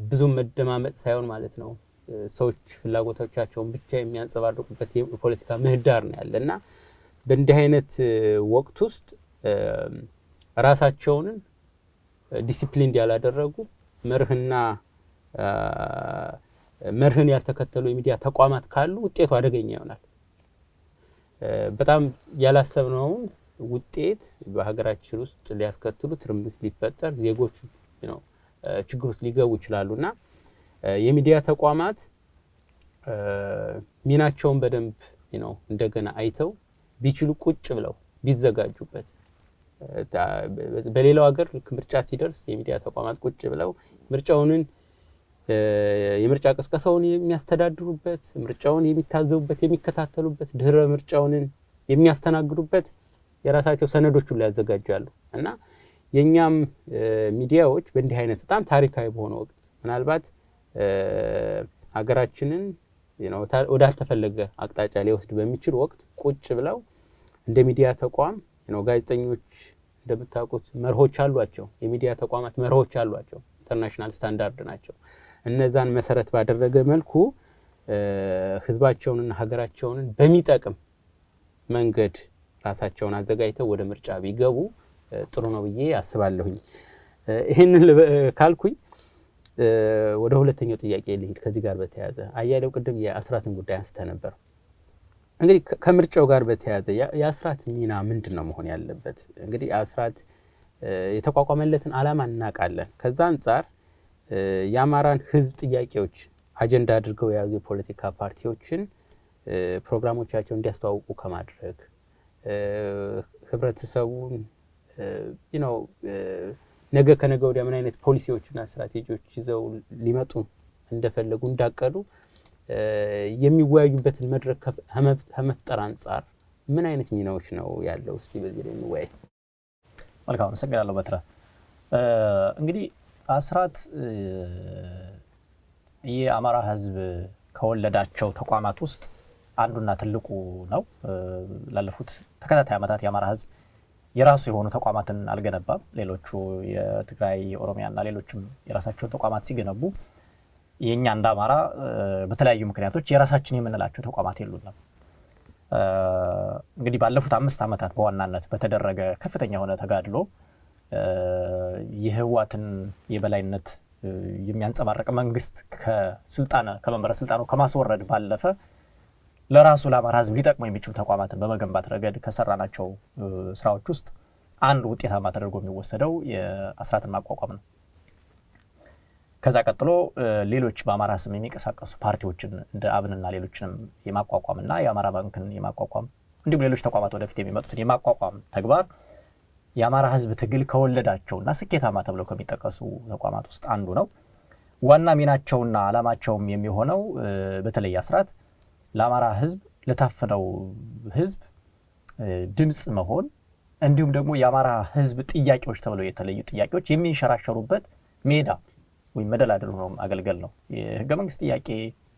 ብዙም መደማመጥ ሳይሆን ማለት ነው ሰዎች ፍላጎቶቻቸውን ብቻ የሚያንጸባርቁበት የፖለቲካ ምህዳር ነው ያለ እና በእንዲህ አይነት ወቅት ውስጥ ራሳቸውን ዲሲፕሊን ያላደረጉ፣ መርህና መርህን ያልተከተሉ የሚዲያ ተቋማት ካሉ ውጤቱ አደገኛ ይሆናል። በጣም ያላሰብነውን ውጤት በሀገራችን ውስጥ ሊያስከትሉ፣ ትርምስ ሊፈጠር፣ ዜጎች ነው ችግር ውስጥ ሊገቡ ይችላሉ እና የሚዲያ ተቋማት ሚናቸውን በደንብ ነው እንደገና አይተው ቢችሉ ቁጭ ብለው ቢዘጋጁበት። በሌላው ሀገር ልክ ምርጫ ሲደርስ የሚዲያ ተቋማት ቁጭ ብለው ምርጫውንን የምርጫ ቅስቀሳውን የሚያስተዳድሩበት፣ ምርጫውን የሚታዘቡበት፣ የሚከታተሉበት፣ ድህረ ምርጫውንን የሚያስተናግዱበት የራሳቸው ሰነዶች ሁሉ ያዘጋጃሉ እና የእኛም ሚዲያዎች በእንዲህ አይነት በጣም ታሪካዊ በሆነ ወቅት ምናልባት ሀገራችንን ወዳልተፈለገ አቅጣጫ ሊወስድ በሚችል ወቅት ቁጭ ብለው እንደ ሚዲያ ተቋም ነው፣ ጋዜጠኞች እንደምታውቁት መርሆች አሏቸው። የሚዲያ ተቋማት መርሆች አሏቸው። International standard ናቸው። እነዛን መሰረት ባደረገ መልኩ ህዝባቸውንና ሀገራቸውን በሚጠቅም መንገድ ራሳቸውን አዘጋጅተው ወደ ምርጫ ቢገቡ ጥሩ ነው ብዬ አስባለሁኝ። ይህንን ካልኩኝ ወደ ሁለተኛው ጥያቄ ልሂድ። ከዚህ ጋር በተያያዘ አያሌው ቅድም የአስራትን ጉዳይ አንስተ ነበር። እንግዲህ ከምርጫው ጋር በተያያዘ የአስራት ሚና ምንድን ነው መሆን ያለበት? እንግዲህ አስራት የተቋቋመለትን ዓላማ እናውቃለን። ከዛ አንጻር የአማራን ህዝብ ጥያቄዎች አጀንዳ አድርገው የያዙ የፖለቲካ ፓርቲዎችን ፕሮግራሞቻቸውን እንዲያስተዋውቁ ከማድረግ፣ ህብረተሰቡን ነው ነገ ከነገ ወዲያ ምን አይነት ፖሊሲዎችና ስትራቴጂዎች ይዘው ሊመጡ እንደፈለጉ፣ እንዳቀዱ የሚወያዩበትን መድረክ ከመፍጠር አንጻር ምን አይነት ሚናዎች ነው ያለው? እስቲ በዚህ ላይ እንወያይ። መልካም፣ አመሰግናለሁ በትረ። እንግዲህ አስራት የአማራ ህዝብ ከወለዳቸው ተቋማት ውስጥ አንዱና ትልቁ ነው። ላለፉት ተከታታይ ዓመታት የአማራ ህዝብ የራሱ የሆኑ ተቋማትን አልገነባም። ሌሎቹ የትግራይ፣ የኦሮሚያና ሌሎችም የራሳቸውን ተቋማት ሲገነቡ የእኛ እንደ አማራ በተለያዩ ምክንያቶች የራሳችን የምንላቸው ተቋማት የሉንም። እንግዲህ ባለፉት 5 ዓመታት በዋናነት በተደረገ ከፍተኛ የሆነ ተጋድሎ የህወሓትን የበላይነት የሚያንጸባርቅ መንግስት ከስልጣን ከመንበረ ስልጣኑ ከማስወረድ ባለፈ ለራሱ ለአማራ ህዝብ ሊጠቅሙ የሚችሉ ተቋማትን በመገንባት ረገድ ከሰራናቸው ስራዎች ውስጥ አንዱ ውጤታማ ተደርጎ የሚወሰደው የአስራትን ማቋቋም ነው። ከዛ ቀጥሎ ሌሎች በአማራ ስም የሚንቀሳቀሱ ፓርቲዎችን እንደ አብንና ሌሎችንም የማቋቋምና የአማራ ባንክን የማቋቋም እንዲሁም ሌሎች ተቋማት ወደፊት የሚመጡትን የማቋቋም ተግባር የአማራ ሕዝብ ትግል ከወለዳቸውና ስኬታማ ተብለው ከሚጠቀሱ ተቋማት ውስጥ አንዱ ነው። ዋና ሚናቸውና ዓላማቸውም የሚሆነው በተለይ አስራት ለአማራ ሕዝብ፣ ለታፈነው ሕዝብ ድምፅ መሆን እንዲሁም ደግሞ የአማራ ሕዝብ ጥያቄዎች ተብለው የተለዩ ጥያቄዎች የሚንሸራሸሩበት ሜዳ ወይም መደላድል ሆኖ ማገልገል ነው። የህገ መንግስት ጥያቄ፣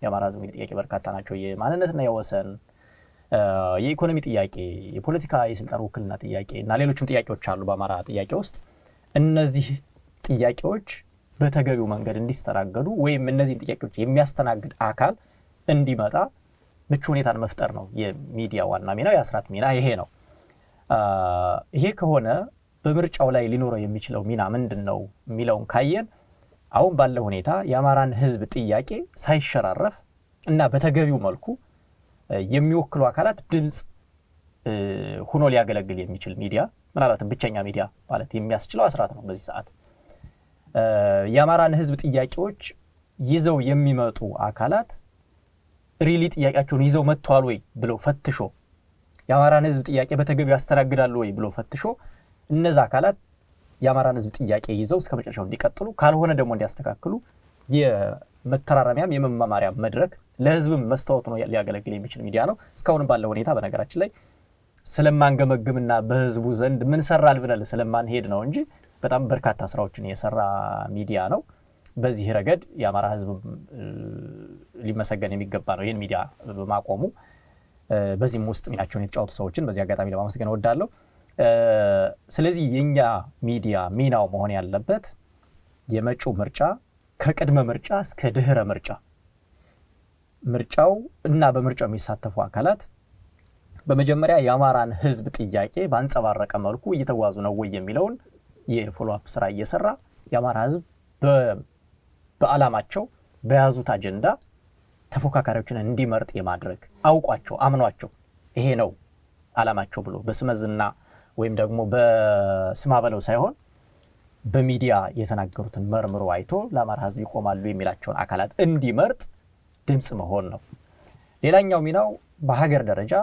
የአማራ ሕዝብ እንግዲህ ጥያቄ በርካታ ናቸው። የማንነትና የወሰን፣ የኢኮኖሚ ጥያቄ፣ የፖለቲካ የስልጣን ውክልና ጥያቄ እና ሌሎችም ጥያቄዎች አሉ በአማራ ጥያቄ ውስጥ። እነዚህ ጥያቄዎች በተገቢው መንገድ እንዲስተናገዱ ወይም እነዚህን ጥያቄዎች የሚያስተናግድ አካል እንዲመጣ ምቹ ሁኔታን መፍጠር ነው የሚዲያ ዋና ሚናው። የአስራት ሚና ይሄ ነው። ይሄ ከሆነ በምርጫው ላይ ሊኖረው የሚችለው ሚና ምንድን ነው የሚለውን ካየን፣ አሁን ባለው ሁኔታ የአማራን ህዝብ ጥያቄ ሳይሸራረፍ እና በተገቢው መልኩ የሚወክሉ አካላት ድምፅ ሆኖ ሊያገለግል የሚችል ሚዲያ፣ ምናልባትም ብቸኛ ሚዲያ ማለት የሚያስችለው አስራት ነው። በዚህ ሰዓት የአማራን ህዝብ ጥያቄዎች ይዘው የሚመጡ አካላት really ጥያቄያቸውን ይዘው መጥተዋል ወይ ብሎ ፈትሾ፣ የአማራን ህዝብ ጥያቄ በተገቢው ያስተናግዳሉ ወይ ብሎ ፈትሾ፣ እነዛ አካላት የአማራን ህዝብ ጥያቄ ይዘው እስከ መጨረሻው እንዲቀጥሉ፣ ካልሆነ ደግሞ እንዲያስተካክሉ የመተራረሚያም የመማማሪያ መድረክ፣ ለህዝብም መስታወት ሆኖ ሊያገለግል የሚችል ሚዲያ ነው። እስካሁንም ባለው ሁኔታ በነገራችን ላይ ስለማንገመግምና በህዝቡ ዘንድ ምን ሰራል ብለን ስለማንሄድ ነው እንጂ በጣም በርካታ ስራዎችን የሰራ ሚዲያ ነው። በዚህ ረገድ የአማራ ህዝብ ሊመሰገን የሚገባ ነው ይህን ሚዲያ በማቆሙ። በዚህም ውስጥ ሚናቸውን የተጫወቱ ሰዎችን በዚህ አጋጣሚ ለማመስገን እወዳለሁ። ስለዚህ የኛ ሚዲያ ሚናው መሆን ያለበት የመጪው ምርጫ፣ ከቅድመ ምርጫ እስከ ድህረ ምርጫ፣ ምርጫው እና በምርጫው የሚሳተፉ አካላት በመጀመሪያ የአማራን ህዝብ ጥያቄ ባንጸባረቀ መልኩ እየተጓዙ ነው ወይ የሚለውን የ follow up ስራ እየሰራ፣ የአማራ ህዝብ በዓላማቸው በያዙት አጀንዳ ተፎካካሪዎችን እንዲመርጥ የማድረግ፣ አውቋቸው አምኗቸው ይሄ ነው ዓላማቸው ብሎ በስመዝና ወይም ደግሞ በስማ በለው ሳይሆን በሚዲያ የተናገሩትን መርምሮ አይቶ ለአማራ ህዝብ ይቆማሉ የሚላቸውን አካላት እንዲመርጥ ድምፅ መሆን ነው። ሌላኛው ሚናው በሀገር ደረጃ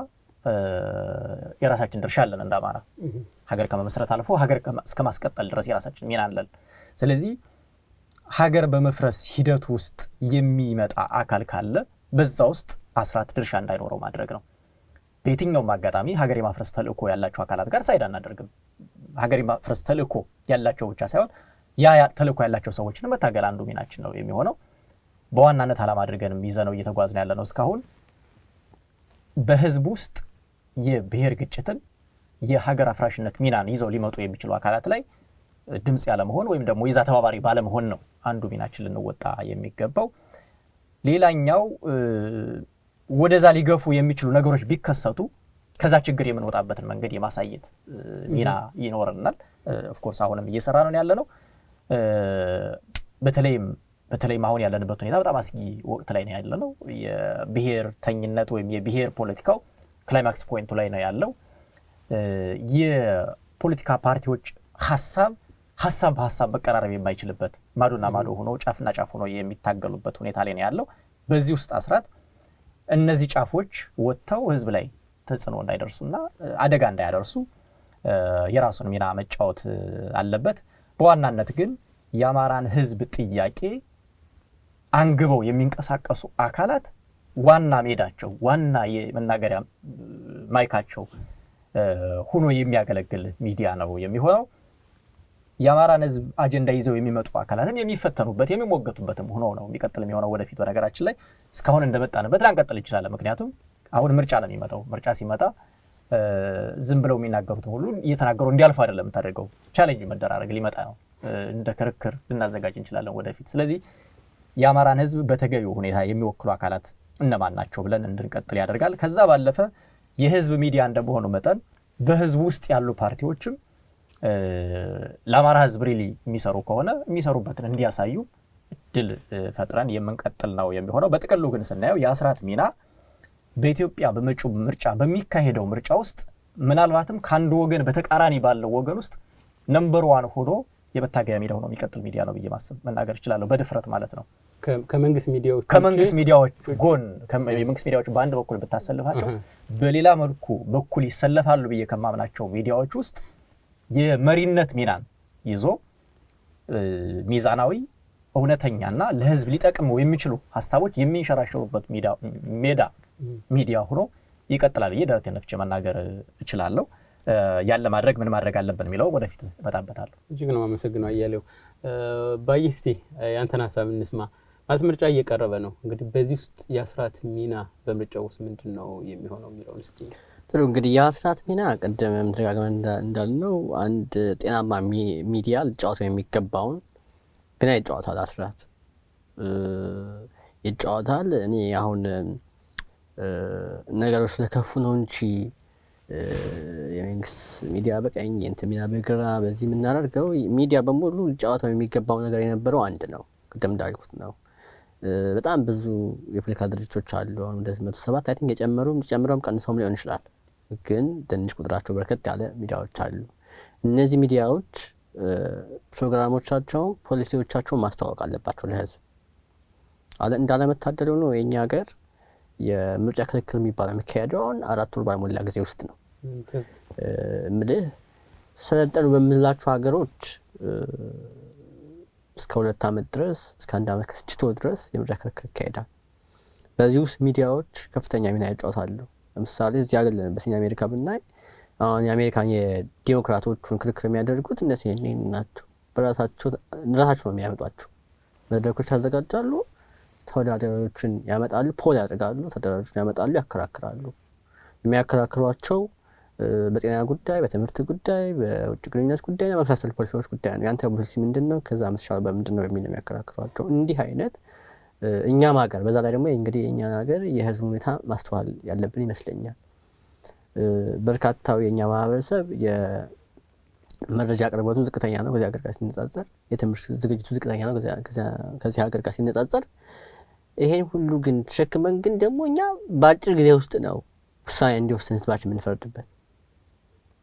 የራሳችን ድርሻ አለን። እንደ አማራ ሀገር ከመመስረት አልፎ ሀገር እስከ ማስቀጠል ድረስ የራሳችን ሚና አለን። ስለዚህ ሀገር በመፍረስ ሂደት ውስጥ የሚመጣ አካል ካለ በዛ ውስጥ አስራት ድርሻ እንዳይኖረው ማድረግ ነው። በየትኛውም አጋጣሚ ሀገር የማፍረስ ተልእኮ ያላቸው አካላት ጋር side አናደርግም። ሀገር የማፍረስ ተልእኮ ያላቸው ብቻ ሳይሆን ያ ተልእኮ ያላቸው ሰዎችን መታገል አንዱ ሚናችን ነው የሚሆነው። በዋናነት ዓላማ አድርገንም ይዘነው እየተጓዝን ያለ ነው እስካሁን በህዝብ ውስጥ የብሔር ግጭትን፣ የሀገር አፍራሽነት ሚናን ይዘው ሊመጡ የሚችሉ አካላት ላይ ድምፅ ያለመሆን ወይም ደግሞ የዛ ተባባሪ ባለመሆን ነው አንዱ ሚናችን ልንወጣ የሚገባው። ሌላኛው ወደዛ ሊገፉ የሚችሉ ነገሮች ቢከሰቱ ከዛ ችግር የምንወጣበትን መንገድ የማሳየት ሚና ይኖረናል። Of course አሁንም እየሰራ ነው ያለ ነው። በተለይም አሁን ያለንበት ሁኔታ በጣም አስጊ ወቅት ላይ ነው ያለ ነው። የብሔርተኝነት ወይም የብሔር ፖለቲካው climax point ኡ ላይ ነው ያለው። የፖለቲካ ፓርቲዎች ሀሳብ ሀሳብ በሀሳብ መቀራረብ የማይችልበት፣ ማዶና ማዶ ሆኖ፣ ጫፍና ጫፍ ሆኖ የሚታገሉበት ሁኔታ ላይ ነው ያለው። በዚህ ውስጥ አስራት እነዚህ ጫፎች ወጥተው ህዝብ ላይ ተጽዕኖ እንዳይደርሱና አደጋ እንዳያደርሱ የራሱን ሚና መጫወት አለበት። በዋናነት ግን የአማራን ህዝብ ጥያቄ አንግበው የሚንቀሳቀሱ አካላት ዋና ሜዳቸው፣ ዋና የመናገሪያ ማይካቸው ሆኖ የሚያገለግል ሚዲያ ነው የሚሆነው። የአማራን ህዝብ አጀንዳ ይዘው የሚመጡ አካላትም የሚፈተኑበት፣ የሚሞገቱበትም ሆኖ ነው የሚቀጥል የሚሆነው ወደፊት። በነገራችን ላይ እስካሁን እንደመጣንበት ላንቀጥል እንችላለን። ምክንያቱም አሁን ምርጫ ነው የሚመጣው። ምርጫ ሲመጣ ዝም ብለው የሚናገሩትን ሁሉ እየተናገሩ እንዲያልፉ አይደለም የምታደርገው። Challenge መደራረግ ሊመጣ ነው። እንደ ክርክር ልናዘጋጅ እንችላለን ወደፊት። ስለዚህ የአማራን ህዝብ በተገቢው ሁኔታ የሚወክሉ አካላት እነማን ናቸው ብለን እንድንቀጥል ያደርጋል። ከዛ ባለፈ የህዝብ ሚዲያ እንደመሆኑ መጠን በህዝብ ውስጥ ያሉ ፓርቲዎችም ለአማራ ህዝብ really የሚሰሩ ከሆነ የሚሰሩበትን እንዲያሳዩ እድል ፈጥረን የምንቀጥል ነው የሚሆነው። በጥቅሉ ግን ስናየው የአስራት ሚና በኢትዮጵያ በመጪው ምርጫ፣ በሚካሄደው ምርጫ ውስጥ ምናልባትም ከአንዱ ወገን በተቃራኒ ባለው ወገን ውስጥ number one ሆኖ የመታገያ ሚዲያ ሆኖ የሚቀጥል ሚዲያ ነው ብዬ ማሰብ መናገር እችላለሁ፣ በድፍረት ማለት ነው። ከመንግስት ሚዲያዎች ጎን፣ የመንግስት ሚዲያዎች በአንድ በኩል ብታሰልፋቸው በሌላ መልኩ በኩል ይሰለፋሉ ብዬ ከማምናቸው ሚዲያዎች ውስጥ የመሪነት ሚናን ይዞ ሚዛናዊ፣ እውነተኛና ለህዝብ ሊጠቅሙ የሚችሉ ሀሳቦች የሚንሸራሸሩበት ሜዳ ሚዲያ ሆኖ ይቀጥላል ብዬ ደረቴን ነፍቼ መናገር እችላለሁ። ያን ለማድረግ ምን ማድረግ አለብን የሚለው ወደፊት እመጣበታለሁ። እጅግ ነው አመሰግነው አያሌው። ባዬ፣ እስቲ ያንተን ሀሳብ እንስማ። ማለት ምርጫ እየቀረበ ነው። እንግዲህ በዚህ ውስጥ የአስራት ሚና በምርጫው ውስጥ ምንድን ነው የሚሆነው የሚለውን እስቲ። ጥሩ፣ እንግዲህ የአስራት ሚና ቅድም ደጋግመን እንዳልነው አንድ ጤናማ ሚዲያ ሊጫወተው የሚገባውን ሚና ይጫወታል። አስራት ይጫወታል። እኔ አሁን ነገሮች ስለከፉ ነው እንጂ የመንግስት ሚዲያ በቀኝ፣ የእንትን ሚዲያ በግራ በዚህ የምናደርገው፣ ሚዲያ በሙሉ ሊጫወተው የሚገባው ነገር የነበረው አንድ ነው። ቅድም እንዳልኩት ነው። በጣም ብዙ የፖለቲካ ድርጅቶች አሉ። አሁን ወደ 107 I think፣ የጨመሩም ጨምረውም ቀንሰውም ሊሆን ይችላል። ግን ትንሽ ቁጥራቸው በርከት ያለ ሚዲያዎች አሉ። እነዚህ ሚዲያዎች ፕሮግራሞቻቸውን፣ ፖሊሲዎቻቸውን ማስተዋወቅ አለባቸው ለህዝብ። እንዳለመታደል ሆኖ የእኛ ሀገር የምርጫ ክርክር የሚባለው የሚካሄደው አሁን 4 ወር ባልሞላ ጊዜ ውስጥ ነው። እምልህ ሰለጠኑ በምንላቸው ሀገሮች እስከ 2 ዓመት ድረስ፣ እስከ 1 ዓመት ከ6 ወር ድረስ የምርጫ ክርክር ይካሄዳል። በዚህ ውስጥ ሚዲያዎች ከፍተኛ ሚና ይጫወታሉ። ለምሳሌ እዚህ ሀገር በሰሜን አሜሪካ ብናይ አሁን የአሜሪካን የዲሞክራቶቹን ክርክር የሚያደርጉት እነ ሲኤንኤን ናቸው። በራሳቸው ራሳቸው ነው የሚያመጧቸው። መድረኮች ያዘጋጃሉ፣ ተወዳዳሪዎችን ያመጣሉ፣ poll ያደርጋሉ፣ ተወዳዳሪዎችን ያመጣሉ፣ ያከራክራሉ። የሚያከራክሯቸው በጤና ጉዳይ፣ በትምህርት ጉዳይ፣ በውጭ ግንኙነት ጉዳይ፣ በመሳሰሉ ፖሊሲዎች ጉዳይ ነው። ያንተ ፖሊሲ ምንድን ነው? ከዛ መተሻለ በምንድን ነው የሚል ነው የሚያከራክሯቸው። እንዲህ አይነት እኛም ሀገር፣ በዛ ላይ ደግሞ እንግዲህ የእኛን ሀገር የህዝቡ ሁኔታ ማስተዋል ያለብን ይመስለኛል። በርካታው የእኛ ማህበረሰብ የመረጃ አቅርቦቱ ዝቅተኛ ነው ከዚህ ሀገር ጋር ሲነጻጸር፣ የትምህርት ዝግጅቱ ዝቅተኛ ነው ከዚህ ሀገር ጋር ሲነጻጸር። ይሄን ሁሉ ግን ተሸክመን ግን ደግሞ እኛ በአጭር ጊዜ ውስጥ ነው ውሳኔ እንዲወስን ህዝባችን የምንፈርድበት።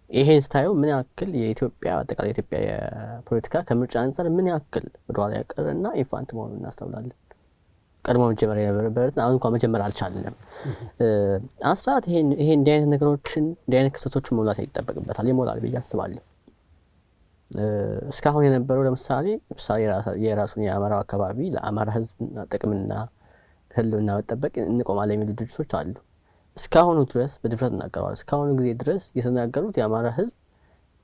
ይሄን ስታየው ምን ያክል የኢትዮጵያ፣ አጠቃላይ የኢትዮጵያ የፖለቲካ ከምርጫ አንጻር ምን ያክል ወደኋላ ያቀረና infant መሆኑን እናስተውላለን። ቀድሞ መጀመር የነበረበትን አሁን እንኳን መጀመር አልቻልንም። አስራት ይሄ እንዲህ አይነት ነገሮችን፣ እንዲህ አይነት ክስተቶችን መሙላት ይጠበቅበታል፣ ይሞላል ብዬ አስባለሁ። እስካሁን የነበረው ለምሳሌ የራሱን የአማራው አካባቢ ለአማራ ህዝብ ጥቅምና ህልውና መጠበቅ እንቆማለን የሚሉ ድርጅቶች አሉ። እስካሁኑ ድረስ በድፍረት እናገረዋል። እስካሁኑ ጊዜ ድረስ የተናገሩት የአማራ ህዝብ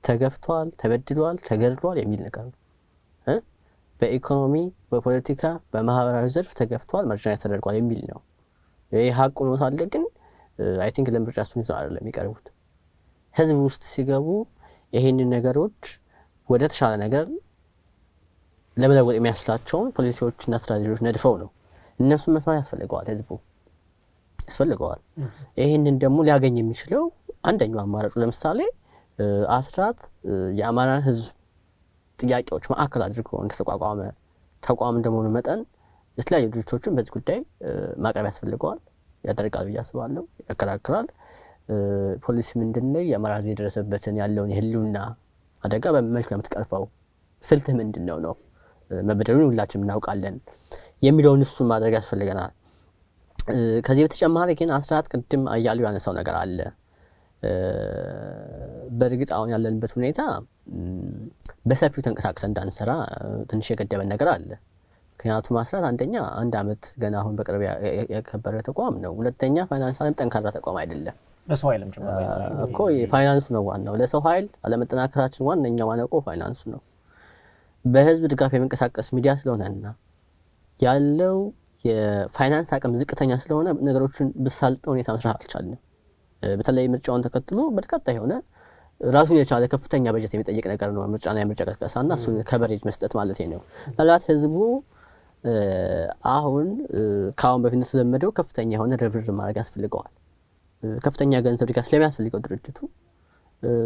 ተገፍቷል፣ ተበድሏል፣ ተገድሏል የሚል ነገር ነው። በኢኮኖሚ፣ በፖለቲካ፣ በማህበራዊ ዘርፍ ተገፍቷል፣ marginalize ተደርጓል የሚል ነው። ይህ ሀቅ ሆኖ ሳለ ግን I think ለምርጫ እሱን ይዘው አይደለም የሚቀርቡት። ህዝብ ውስጥ ሲገቡ ይሄንን ነገሮች ወደ ተሻለ ነገር ለመለወጥ የሚያስችላቸውን ፖሊሲዎችና ስትራቴጂዎች ነድፈው ነው። እነሱን መስማት ያስፈልገዋል፣ ህዝቡ ያስፈልገዋል። ይህንን ደግሞ ሊያገኝ የሚችለው አንደኛው አማራጩ ለምሳሌ አስራት የአማራን ህዝብ ጥያቄዎች ማዕከል አድርጎ እንደተቋቋመ ተቋም እንደመሆኑ መጠን የተለያዩ ድርጅቶችን በዚህ ጉዳይ ማቅረብ ያስፈልገዋል። ያደርጋል ብዬ አስባለሁ። ያከራክራል። ፖሊሲ ምንድን ነው? የአማራ ህዝብ የደረሰበትን ያለውን የህልውና አደጋ በምን መልኩ ነው የምትቀርፈው? ስልትህ ምንድን ነው ነው መበደሉን ሁላችንም እናውቃለን የሚለውን እሱን ማድረግ ያስፈልገናል። ከዚህ በተጨማሪ ግን አስራት ቅድም አያሌው ያነሳው ነገር አለ። በእርግጥ አሁን ያለንበት ሁኔታ በሰፊው ተንቀሳቅሰን እንዳንሰራ ትንሽ የገደበን ነገር አለ። ምክንያቱም አስራት አንደኛ 1 አመት ገና አሁን በቅርብ ያከበረ ተቋም ነው። ሁለተኛ financially ም ጠንካራ ተቋም አይደለም። በሰው ኃይልም ጭምር። እኮ ፋይናንሱ ነው ዋናው። ለሰው ኃይል አለመጠናከራችን ዋነኛው ማነቆ ፋይናንሱ ነው። በህዝብ ድጋፍ የሚንቀሳቀስ ሚዲያ ስለሆነና ያለው የፋይናንስ አቅም ዝቅተኛ ስለሆነ ነገሮችን በተሳለጠ ሁኔታ መስራት አልቻልንም። በተለይ ምርጫውን ተከትሎ በርካታ የሆነ ራሱን የቻለ ከፍተኛ በጀት የሚጠይቅ ነገር ነው ምርጫና የምርጫ ቅስቀሳና እሱን coverage መስጠት ማለት ነው። ምናልባት ህዝቡ አሁን ከአሁን በፊት እንደተለመደው ከፍተኛ የሆነ ርብርብ ማድረግ ያስፈልገዋል። ከፍተኛ ገንዘብ ድጋፍ ስለሚያስፈልገው ድርጅቱ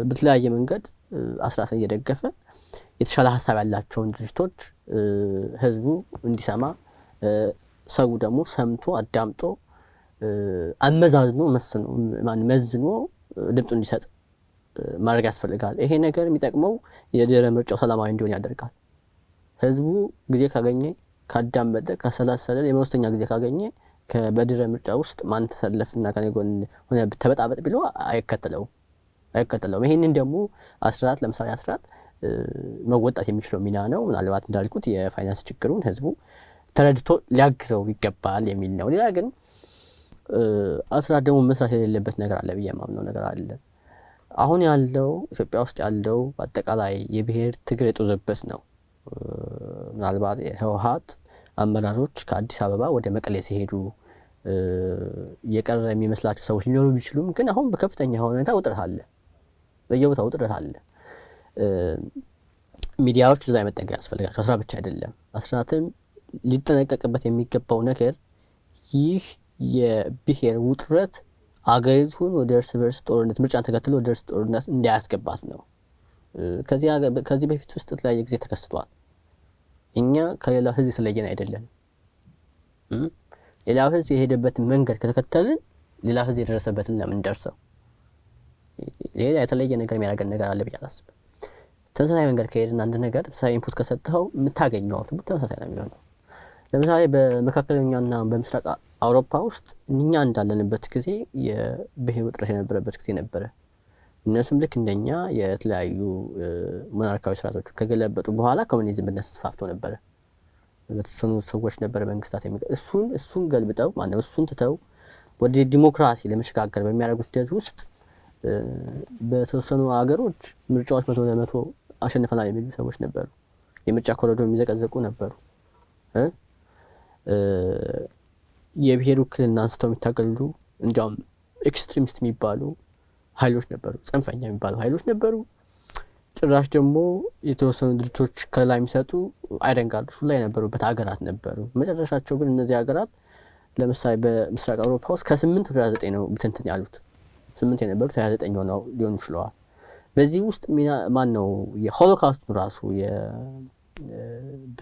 በተለያየ መንገድ አስራትን እየደገፈ የተሻለ ሀሳብ ያላቸውን ድርጅቶች ህዝቡ እንዲሰማ፣ ሰው ደግሞ ሰምቶ አዳምጦ አመዛዝኖ መስኖ ማን መዝኖ ድምፁ እንዲሰጥ ማድረግ ያስፈልጋል። ይሄ ነገር የሚጠቅመው የድህረ ምርጫው ሰላማዊ እንዲሆን ያደርጋል። ህዝቡ ጊዜ ካገኘ፣ ካዳመጠ፣ ካሰላሰለ፣ የመወሰኛ ጊዜ ካገኘ በድህረ ምርጫ ውስጥ ማን ተሰለፍና ከኔ ጎን ሆነ ተበጣበጥ ቢለው አይከተለውም። ይሄንን ደግሞ አስራት ለምሳሌ አስራት መወጣት የሚችለው ሚና ነው። ምናልባት እንዳልኩት የፋይናንስ ችግሩን ህዝቡ ተረድቶ ሊያግዘው ይገባል የሚል ነው። ሌላ ግን አስራት ደግሞ መስራት የሌለበት ነገር አለ ብዬ የማምነው ነገር አለ። አሁን ያለው ኢትዮጵያ ውስጥ ያለው በአጠቃላይ የብሔር ትግል የጦዘበት ነው። ምናልባት የህወሓት አመራሮች ከአዲስ አበባ ወደ መቀሌ ሲሄዱ የቀረ የሚመስላቸው ሰዎች ሊኖሩ ቢችሉም ግን አሁን በከፍተኛ ሁኔታ ውጥረት አለ። በየቦታው ውጥረት አለ። ሚዲያዎች እዛ መጠንቀቅ ያስፈልጋቸው። አስራት ብቻ አይደለም፣ አስራትም ሊጠነቀቅበት የሚገባው ነገር ይህ የብሔር ውጥረት አገሪቱን ወደ እርስ በርስ ጦርነት፣ ምርጫን ተከትሎ ወደ እርስ ጦርነት እንዳያስገባት ነው። ከዚህ በፊት ውስጥ የተለያየ ጊዜ ተከስቷል። እኛ ከሌላው ህዝብ የተለየን አይደለም። ሌላው ህዝብ የሄደበትን መንገድ ከተከተልን ሌላው ህዝብ የደረሰበትን ለምን ደርሰው ሌላ የተለየ ነገር የሚያደርገን ነገር አለ ብዬ አላስብም። ተመሳሳይ መንገድ ከሄድን አንድ ነገር ተመሳሳይ input ከሰጠኸው የምታገኘው output ተመሳሳይ ነው የሚሆነው። ለምሳሌ በመካከለኛና በምስራቅ አውሮፓ ውስጥ እኛ እንዳለንበት ጊዜ የብሔር ውጥረት የነበረበት ጊዜ ነበረ። እነሱም ልክ እንደኛ የተለያዩ ሞናርካዊ ስርዓቶች ከገለበጡ በኋላ ኮሚኒዝም በእነሱ ተስፋፍቶ ነበረ። በተወሰኑ ሰዎች ነበረ መንግስታት እሱን ገልብጠው ማለት እሱን ትተው ወደ ዲሞክራሲ ለመሸጋገር በሚያደርጉት ሂደት ውስጥ በተወሰኑ ሀገሮች ምርጫዎች 100% አሸንፈናል የሚሉ ሰዎች ነበሩ። የምርጫ ኮረጆ የሚዘቀዘቁ ነበሩ። የብሔር ውክልና አንስተው የሚታገሉ እንዲያውም extremist የሚባሉ ኃይሎች ነበሩ፣ ጽንፈኛ የሚባሉ ኃይሎች ነበሩ። ጭራሽ ደግሞ የተወሰኑ ድርጅቶች ከለላ የሚሰጡ iron guard ላይ የነበሩበት ሀገራት ነበሩ። መጨረሻቸው ግን እነዚህ ሀገራት ለምሳሌ በምስራቅ አውሮፓ ውስጥ ከ8 ወደ 29 ነው ብትንትን ያሉት። 8 የነበሩት 29 ሆነው ሊሆኑ ችለዋል። በዚህ ውስጥ ማን ነው የሆሎካስቱ ራሱ በ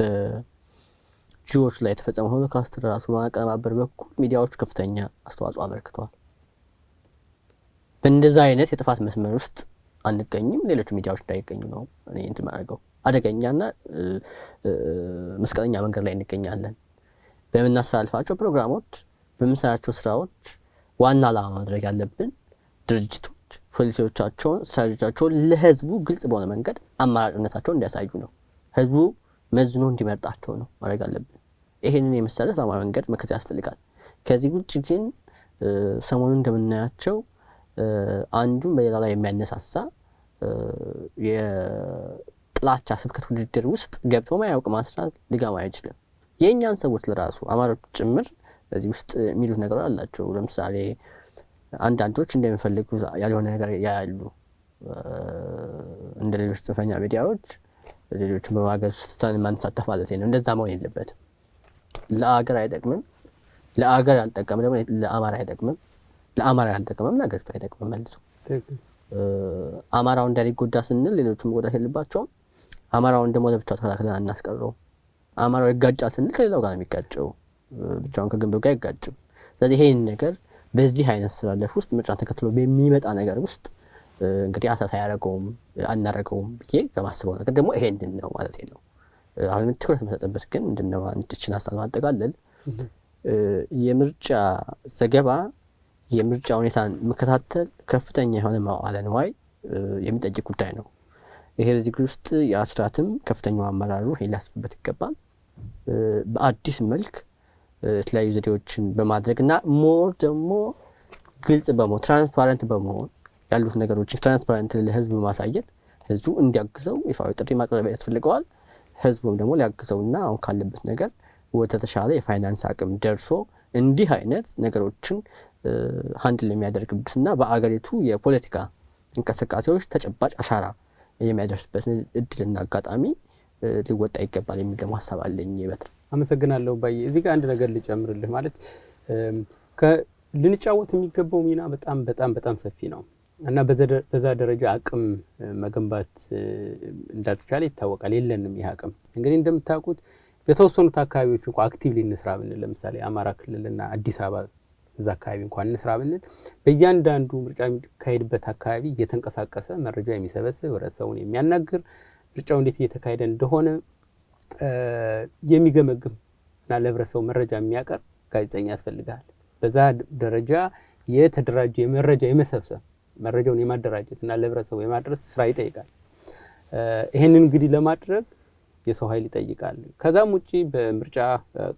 Jew ዎች ላይ የተፈጸመው ሆሎካስት ራሱ በማቀነባበር በኩል ሚዲያዎች ከፍተኛ አስተዋጽኦ አበርክተዋል። በእንደዛ አይነት የጥፋት መስመር ውስጥ አንገኝም። ሌሎች ሚዲያዎች እንዳይገኙ ነው እኔ እንትን የማደርገው። አደገኛና መስቀለኛ መንገድ ላይ እንገኛለን። በምናስተላልፋቸው ፕሮግራሞች፣ በምንሰራቸው ስራዎች ዋና ዓላማ ማድረግ ያለብን ድርጅቶች ፖሊሲዎቻቸውን፣ ስትራቴጂዎቻቸውን ለህዝቡ ግልጽ በሆነ መንገድ አማራጭነታቸውን እንዲያሳዩ ነው። ህዝቡ መዝኖ እንዲመርጣቸው ነው ማድረግ አለብን። ይሄንን የመሰለ ሰላማዊ መንገድ መከተል ያስፈልጋል። ከዚህ ውጭ ግን ሰሞኑን እንደምናያቸው አንዱን በሌላ ላይ የሚያነሳሳ የጥላቻ ስብከት ውድድር ውስጥ ገብቶ ማያውቅ ማስራት ሊገባ አይችልም። የእኛን ሰዎች ለራሱ አማሮች ጭምር በዚህ ውስጥ የሚሉት ነገር አላቸው። ለምሳሌ አንዳንዶች እንደሚፈልጉ ያልሆነ ነገር ያያሉ። እንደ ሌሎች ጽንፈኛ ሚዲያዎች ሌሎችን በማገዝ ውስጥ ማንሳተፍ ማለት ነው። እንደዛ መሆን የለበትም። ለአገር አይጠቅምም። ለአገር ያልጠቀመ ደግሞ ለአማራ አይጠቅምም። ለአማራ ያልጠቀመም ለአገሪቱ አይጠቅምም መልሶ። አማራው እንዳይጎዳ ስንል ሌሎቹም መጎዳት የለባቸውም። አማራውን ደግሞ ለብቻው ተከላክለን አናስቀረውም። አማራው ይጋጫል ስንል ከሌላው ጋር ነው የሚጋጨው፣ ብቻውን ከግንብ ጋር አይጋጭም። ስለዚህ ይሄን ነገር በዚህ አይነት ስላለፍ ውስጥ ምርጫን ተከትሎ በሚመጣ ነገር ውስጥ እንግዲህ አሳሳ ያደረገውም አናደርገውም ብዬ ከማስበው ነገር ደግሞ ይሄንን ነው ማለት ነው። አሁን ትኩረት መሰጠበት ግን ምንድነው አንድችን ሀሳብ ማጠቃለል የምርጫ ዘገባ የምርጫ ሁኔታን መከታተል ከፍተኛ የሆነ መዋዕለ ንዋይ የሚጠይቅ ጉዳይ ነው። ይሄ በዚህ ውስጥ የአስራትም ከፍተኛው አመራሩ ይሄን ሊያስብበት ይገባል። በአዲስ መልክ የተለያዩ ዘዴዎችን በማድረግና more ደግሞ ግልጽ በመሆን transparent በመሆን ያሉት ነገሮችን transparent ለህዝቡ ማሳየት ህዝቡ እንዲያግዘው ይፋዊ ጥሪ ማቅረብ ያስፈልገዋል። ህዝቡም ደግሞ ሊያግዘውና አሁን ካለበት ነገር ወደ ተሻለ የፋይናንስ አቅም ደርሶ እንዲህ አይነት ነገሮችን handle የሚያደርግበትና በአገሪቱ የፖለቲካ እንቅስቃሴዎች ተጨባጭ አሻራ የሚያደርስበት እድልና አጋጣሚ ሊወጣ ይገባል የሚል ደግሞ ሀሳብ አለኝ። በትር አመሰግናለሁ። ባዬ እዚህ ጋር አንድ ነገር ልጨምርልህ። ማለት ልንጫወት የሚገባው ሚና በጣም በጣም በጣም ሰፊ ነው እና በዛ ደረጃ አቅም መገንባት እንዳልተቻለ ይታወቃል። የለንም ይህ አቅም። እንግዲህ እንደምታውቁት በተወሰኑት አካባቢዎች እንኳን actively እንስራ ብንል ለምሳሌ አማራ ክልልና አዲስ አበባ እዛ አካባቢ እንኳን እንስራ ብንል በእያንዳንዱ ምርጫ የሚካሄድበት አካባቢ እየተንቀሳቀሰ መረጃ የሚሰበስብ፣ ህብረተሰቡን የሚያናግር፣ ምርጫው እንዴት እየተካሄደ እንደሆነ የሚገመግም እና ለህብረተሰቡ መረጃ የሚያቀርብ ጋዜጠኛ ያስፈልጋል። በዛ ደረጃ የተደራጀ የመረጃ የመሰብሰብ፣ መረጃውን የማደራጀት እና ለህብረተሰቡ የማድረስ ስራ ይጠይቃል። ይህንን እንግዲህ ለማድረግ የሰው ኃይል ይጠይቃል። ከዛም ውጪ በምርጫ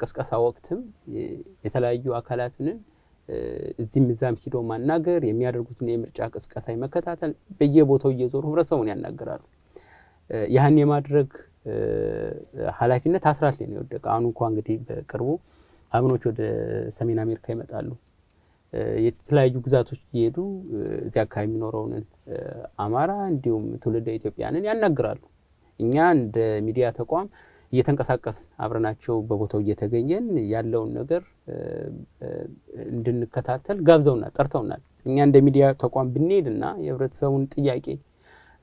ቅስቀሳ ወቅትም የተለያዩ አካላትን እዚህም እዛም ሂዶ ማናገር፣ የሚያደርጉትን የምርጫ ቅስቀሳ መከታተል፣ በየቦታው እየዞሩ ህብረተሰቡን ያናግራሉ። ያህን የማድረግ ኃላፊነት አስራት ላይ ነው የወደቀ። አሁን እንኳ እንግዲህ በቅርቡ አብኖች ወደ ሰሜን አሜሪካ ይመጣሉ። የተለያዩ ግዛቶች እየሄዱ እዚያ አካባቢ የሚኖረውን አማራ እንዲሁም ትውልደ ኢትዮጵያንን ያናግራሉ። እኛ እንደ ሚዲያ ተቋም እየተንቀሳቀስን አብረናቸው በቦታው እየተገኘን ያለውን ነገር እንድንከታተል ጋብዘውናል፣ ጠርተውናል። እኛ እንደ ሚዲያ ተቋም ብንሄድና የህብረተሰቡን ጥያቄ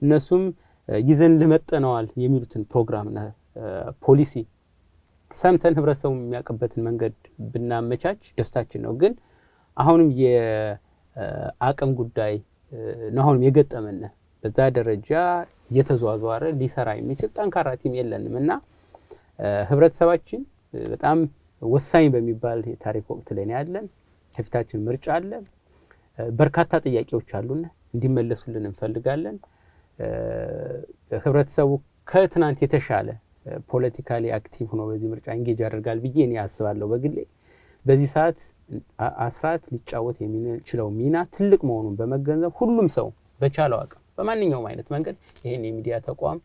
እነሱም ይዘን ልመጠነዋል የሚሉትን ፕሮግራምና ፖሊሲ ሰምተን ህብረተሰቡ የሚያውቅበትን መንገድ ብናመቻች ደስታችን ነው። ግን አሁንም የአቅም ጉዳይ ነው አሁንም የገጠመን። በዛ ደረጃ እየተዟዟረ ሊሰራ የሚችል ጠንካራ team የለንም እና ህብረተሰባችን በጣም ወሳኝ በሚባል የታሪክ ወቅት ላይ ነው ያለን። ከፊታችን ምርጫ አለ። በርካታ ጥያቄዎች አሉን፣ እንዲመለሱልን እንፈልጋለን። ህብረተሰቡ ከትናንት የተሻለ politically active ሆኖ በዚህ ምርጫ engage ያደርጋል ብዬ እኔ አስባለሁ በግሌ። በዚህ ሰዓት አስራት ሊጫወት የሚችለው ሚና ትልቅ መሆኑን በመገንዘብ ሁሉም ሰው በቻለው አቅም በማንኛውም አይነት መንገድ ይህን የሚዲያ ተቋም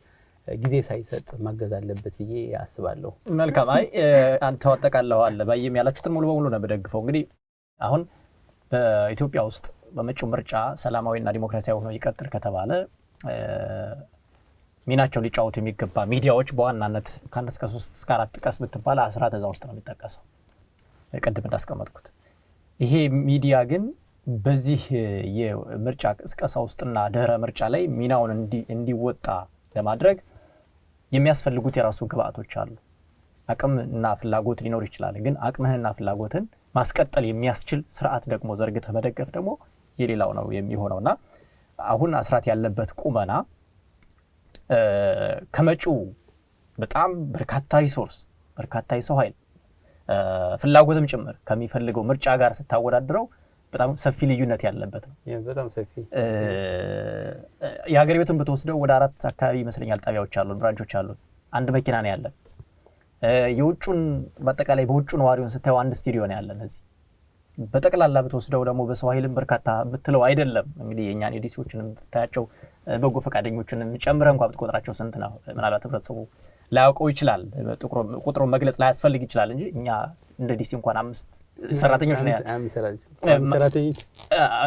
ጊዜ ሳይሰጥ ማገዝ አለበት ብዬ አስባለሁ። መልካም። አይ፣ አንተው አጠቃለዋል። ባየም ያላችሁትን ሙሉ በሙሉ ነው የምደግፈው። እንግዲህ አሁን በኢትዮጵያ ውስጥ በመጪው ምርጫ ሰላማዊና ዲሞክራሲያዊ ሆኖ ይቀጥል ከተባለ ሚናቸውን ሊጫወቱ የሚገባ ሚዲያዎች በዋናነት ከአንድ እስከ ሶስት እስከ አራት ጥቀስ ብትባል አስራት እዛ ውስጥ ነው የሚጠቀሰው፣ ቅድም እንዳስቀመጥኩት። ይሄ ሚዲያ ግን በዚህ የምርጫ ቅስቀሳ ውስጥና ድህረ ምርጫ ላይ ሚናውን እንዲወጣ ለማድረግ የሚያስፈልጉት የራሱ ግብአቶች አሉ። አቅምና ፍላጎት ሊኖር ይችላል። ግን አቅምህንና ፍላጎትን ማስቀጠል የሚያስችል ስርዓት ደግሞ ዘርግተህ መደገፍ ደግሞ የሌላው ነው የሚሆነው እና አሁን አስራት ያለበት ቁመና ከመጪው በጣም በርካታ resource፣ በርካታ የሰው ኃይል፣ ፍላጎትም ጭምር ከሚፈልገው ምርጫ ጋር ስታወዳድረው በጣም ሰፊ ልዩነት ያለበት ነው። በጣም ሰፊ። የሀገር ቤቱን ብትወስደው ወደ አራት አካባቢ ይመስለኛል ጣቢያዎች አሉን፣ branch ኦች አሉን። አንድ መኪና ነው ያለን። የውጩን በአጠቃላይ በውጩ ነዋሪውን ስታየው አንድ ስቱዲዮ ነው ያለን እዚህ። በጠቅላላ ብትወስደው ደግሞ በሰው ኃይልም በርካታ ብትለው አይደለም። እንግዲህ የእኛን የዲሲዎችንም ብታያቸው በጎ ፈቃደኞችንም ጨምረህ እንኳ ብትቆጥራቸው ስንት ነው? ምናልባት ህብረተሰቡ ላያውቀው ይችላል። ቁጥሩን መግለጽ ላያስፈልግ ይችላል እንጂ እኛ እንደ ዲሲ እንኳን አምስት ሰራተኞች ነው ያለን። ሰራተኞች።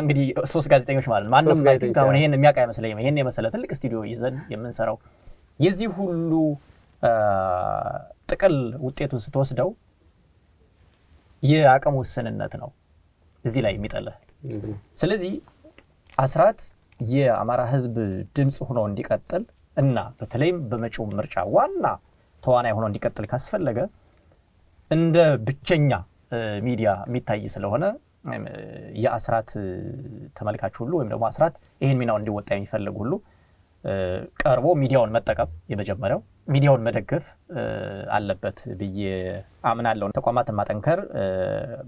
እንግዲህ ሶስት ጋዜጠኞች ማለት ነው። ማንም I think አሁን ይሄን የሚያውቅ አይመስለኝም። ይሄን የመሰለ ትልቅ ስቱዲዮ ይዘን የምንሰራው የዚህ ሁሉ ጥቅል ውጤቱን ስትወስደው የአቅም ውስንነት ነው እዚህ ላይ የሚጠልህ። ስለዚህ አስራት የአማራ ህዝብ ድምፅ ሆኖ እንዲቀጥል እና በተለይም በመጪው ምርጫ ዋና ተዋናይ ሆኖ እንዲቀጥል ካስፈለገ እንደ ብቸኛ ሚዲያ የሚታይ ስለሆነ የአስራት ተመልካች ሁሉ ወይም ደግሞ አስራት ይህን ሚናውን እንዲወጣ የሚፈልግ ሁሉ ቀርቦ ሚዲያውን መጠቀም፣ የመጀመሪያው ሚዲያውን መደገፍ አለበት ብዬ አምናለሁ። ተቋማትን ማጠንከር፣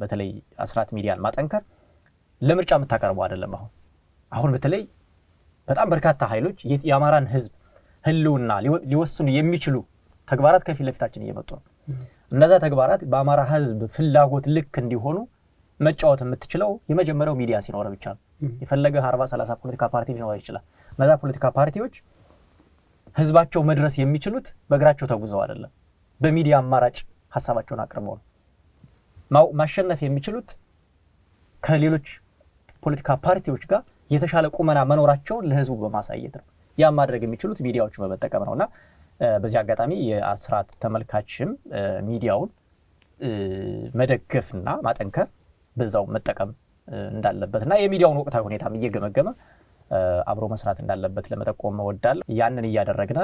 በተለይ አስራት ሚዲያን ማጠንከር ለምርጫ የምታቀርበው አይደለም። አሁን በተለይ በጣም በርካታ ኃይሎች የአማራን ህዝብ ህልውና ሊወስኑ የሚችሉ ተግባራት ከፊት ለፊታችን እየመጡ ነው። እነዛ ተግባራት በአማራ ህዝብ ፍላጎት ልክ እንዲሆኑ መጫወት የምትችለው የመጀመሪያው ሚዲያ ሲኖር ብቻ ነው። የፈለገ 40 30 ፖለቲካ ፓርቲ ሊኖር ይችላል። እነዛ ፖለቲካ ፓርቲዎች ህዝባቸው መድረስ የሚችሉት በእግራቸው ተጉዘው አይደለም፣ በሚዲያ አማራጭ ሀሳባቸውን አቅርበው ነው። ማሸነፍ የሚችሉት ከሌሎች ፖለቲካ ፓርቲዎች ጋር የተሻለ ቁመና መኖራቸውን ለህዝቡ በማሳየት ነው። ያ ማድረግ የሚችሉት ሚዲያዎችን በመጠቀም ነውና በዚህ አጋጣሚ የአስራት ተመልካችም ሚዲያውን መደገፍና ማጠንከር፣ በዛው መጠቀም እንዳለበት እና የሚዲያውን ወቅታዊ ሁኔታም እየገመገመ አብሮ መስራት እንዳለበት ለመጠቆም እወዳለሁ። ያንን እያደረግነ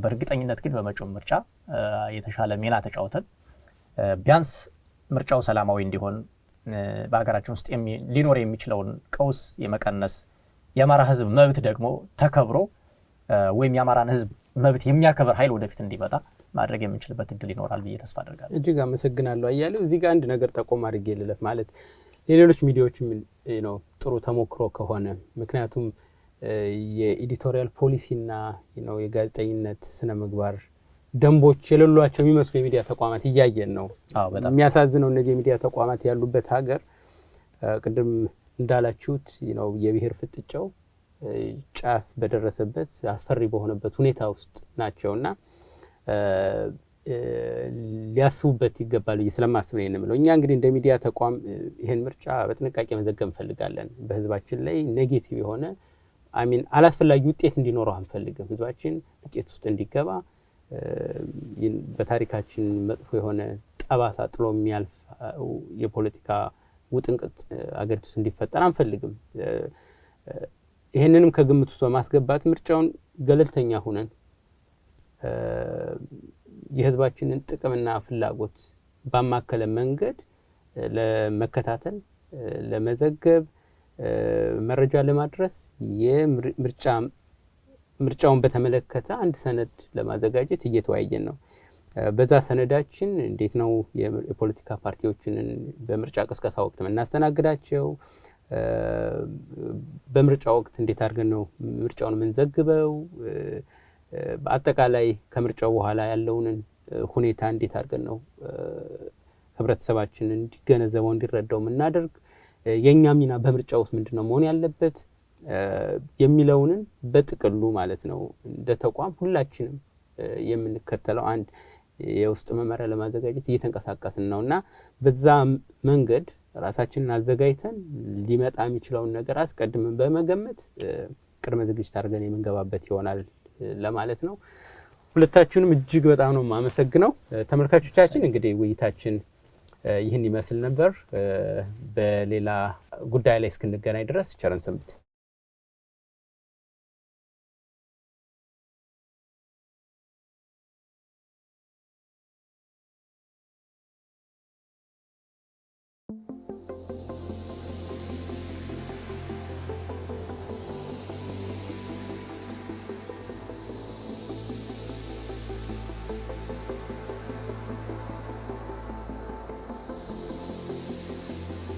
በእርግጠኝነት ግን በመጪው ምርጫ የተሻለ ሚና ተጫውተን ቢያንስ ምርጫው ሰላማዊ እንዲሆን፣ በሀገራችን ውስጥ ሊኖር የሚችለውን ቀውስ የመቀነስ፣ የአማራ ህዝብ መብት ደግሞ ተከብሮ ወይም የአማራን ህዝብ መብት የሚያከብር ኃይል ወደፊት እንዲመጣ ማድረግ የምንችልበት እድል ይኖራል ብዬ ተስፋ አደርጋለሁ። እጅግ አመሰግናለሁ አያሌው። እዚህ ጋር አንድ ነገር ጠቆም አድርጌ ልለፍ። ማለት የሌሎች ሚዲያዎችም ነው ጥሩ ተሞክሮ ከሆነ፣ ምክንያቱም የ editorial ፖሊሲና የጋዜጠኝነት ስነ ምግባር ደንቦች የሌሏቸው የሚመስሉ የሚዲያ ተቋማት እያየን ነው። የሚያሳዝነው እነዚህ የሚዲያ ተቋማት ያሉበት ሀገር ቅድም እንዳላችሁት የብሔር ፍጥጫው ጫፍ በደረሰበት፣ አስፈሪ በሆነበት ሁኔታ ውስጥ ናቸው እና ሊያስቡበት ይገባል ብዬ ስለማስብ ነው የምለው። እኛ እንግዲህ እንደ ሚዲያ ተቋም ይህን ምርጫ በጥንቃቄ መዘገብ እንፈልጋለን። በህዝባችን ላይ negative የሆነ፣ I mean፣ አላስፈላጊ ውጤት እንዲኖረው አንፈልግም። ህዝባችን ግጭት ውስጥ እንዲገባ፣ በታሪካችን መጥፎ የሆነ ጠባሳ ጥሎ የሚያልፍ የፖለቲካ ውጥንቅጥ አገሪቱ ውስጥ እንዲፈጠር አንፈልግም። ይህንንም ከግምት ውስጥ በማስገባት ምርጫውን ገለልተኛ ሁነን የህዝባችንን ጥቅምና ፍላጎት ባማከለ መንገድ ለመከታተል፣ ለመዘገብ፣ መረጃ ለማድረስ የምርጫ ምርጫውን በተመለከተ አንድ ሰነድ ለማዘጋጀት እየተወያየን ነው። በዛ ሰነዳችን እንዴት ነው የፖለቲካ ፓርቲዎችን በምርጫ ቅስቀሳ ወቅት የምናስተናግዳቸው፣ በምርጫ ወቅት እንዴት አድርገን ነው ምርጫውን የምንዘግበው፣ በአጠቃላይ ከምርጫው በኋላ ያለውን ሁኔታ እንዴት አድርገን ነው ህብረተሰባችን እንዲገነዘበው፣ እንዲረዳው የምናደርግ፣ የእኛ ሚና በምርጫ ውስጥ ምንድን ነው መሆን ያለበት የሚለውንን በጥቅሉ ማለት ነው እንደ ተቋም ሁላችንም የምንከተለው አንድ የውስጥ መመሪያ ለማዘጋጀት እየተንቀሳቀስን ነው እና በዛ መንገድ ራሳችንን አዘጋጅተን ሊመጣ የሚችለውን ነገር አስቀድመን በመገመት ቅድመ ዝግጅት አድርገን የምንገባበት ይሆናል ለማለት ነው። ሁለታችሁንም እጅግ በጣም ነው የማመሰግነው። ተመልካቾቻችን፣ እንግዲህ ውይይታችን ይህን ይመስል ነበር። በሌላ ጉዳይ ላይ እስክንገናኝ ድረስ ቸር እንሰንብት።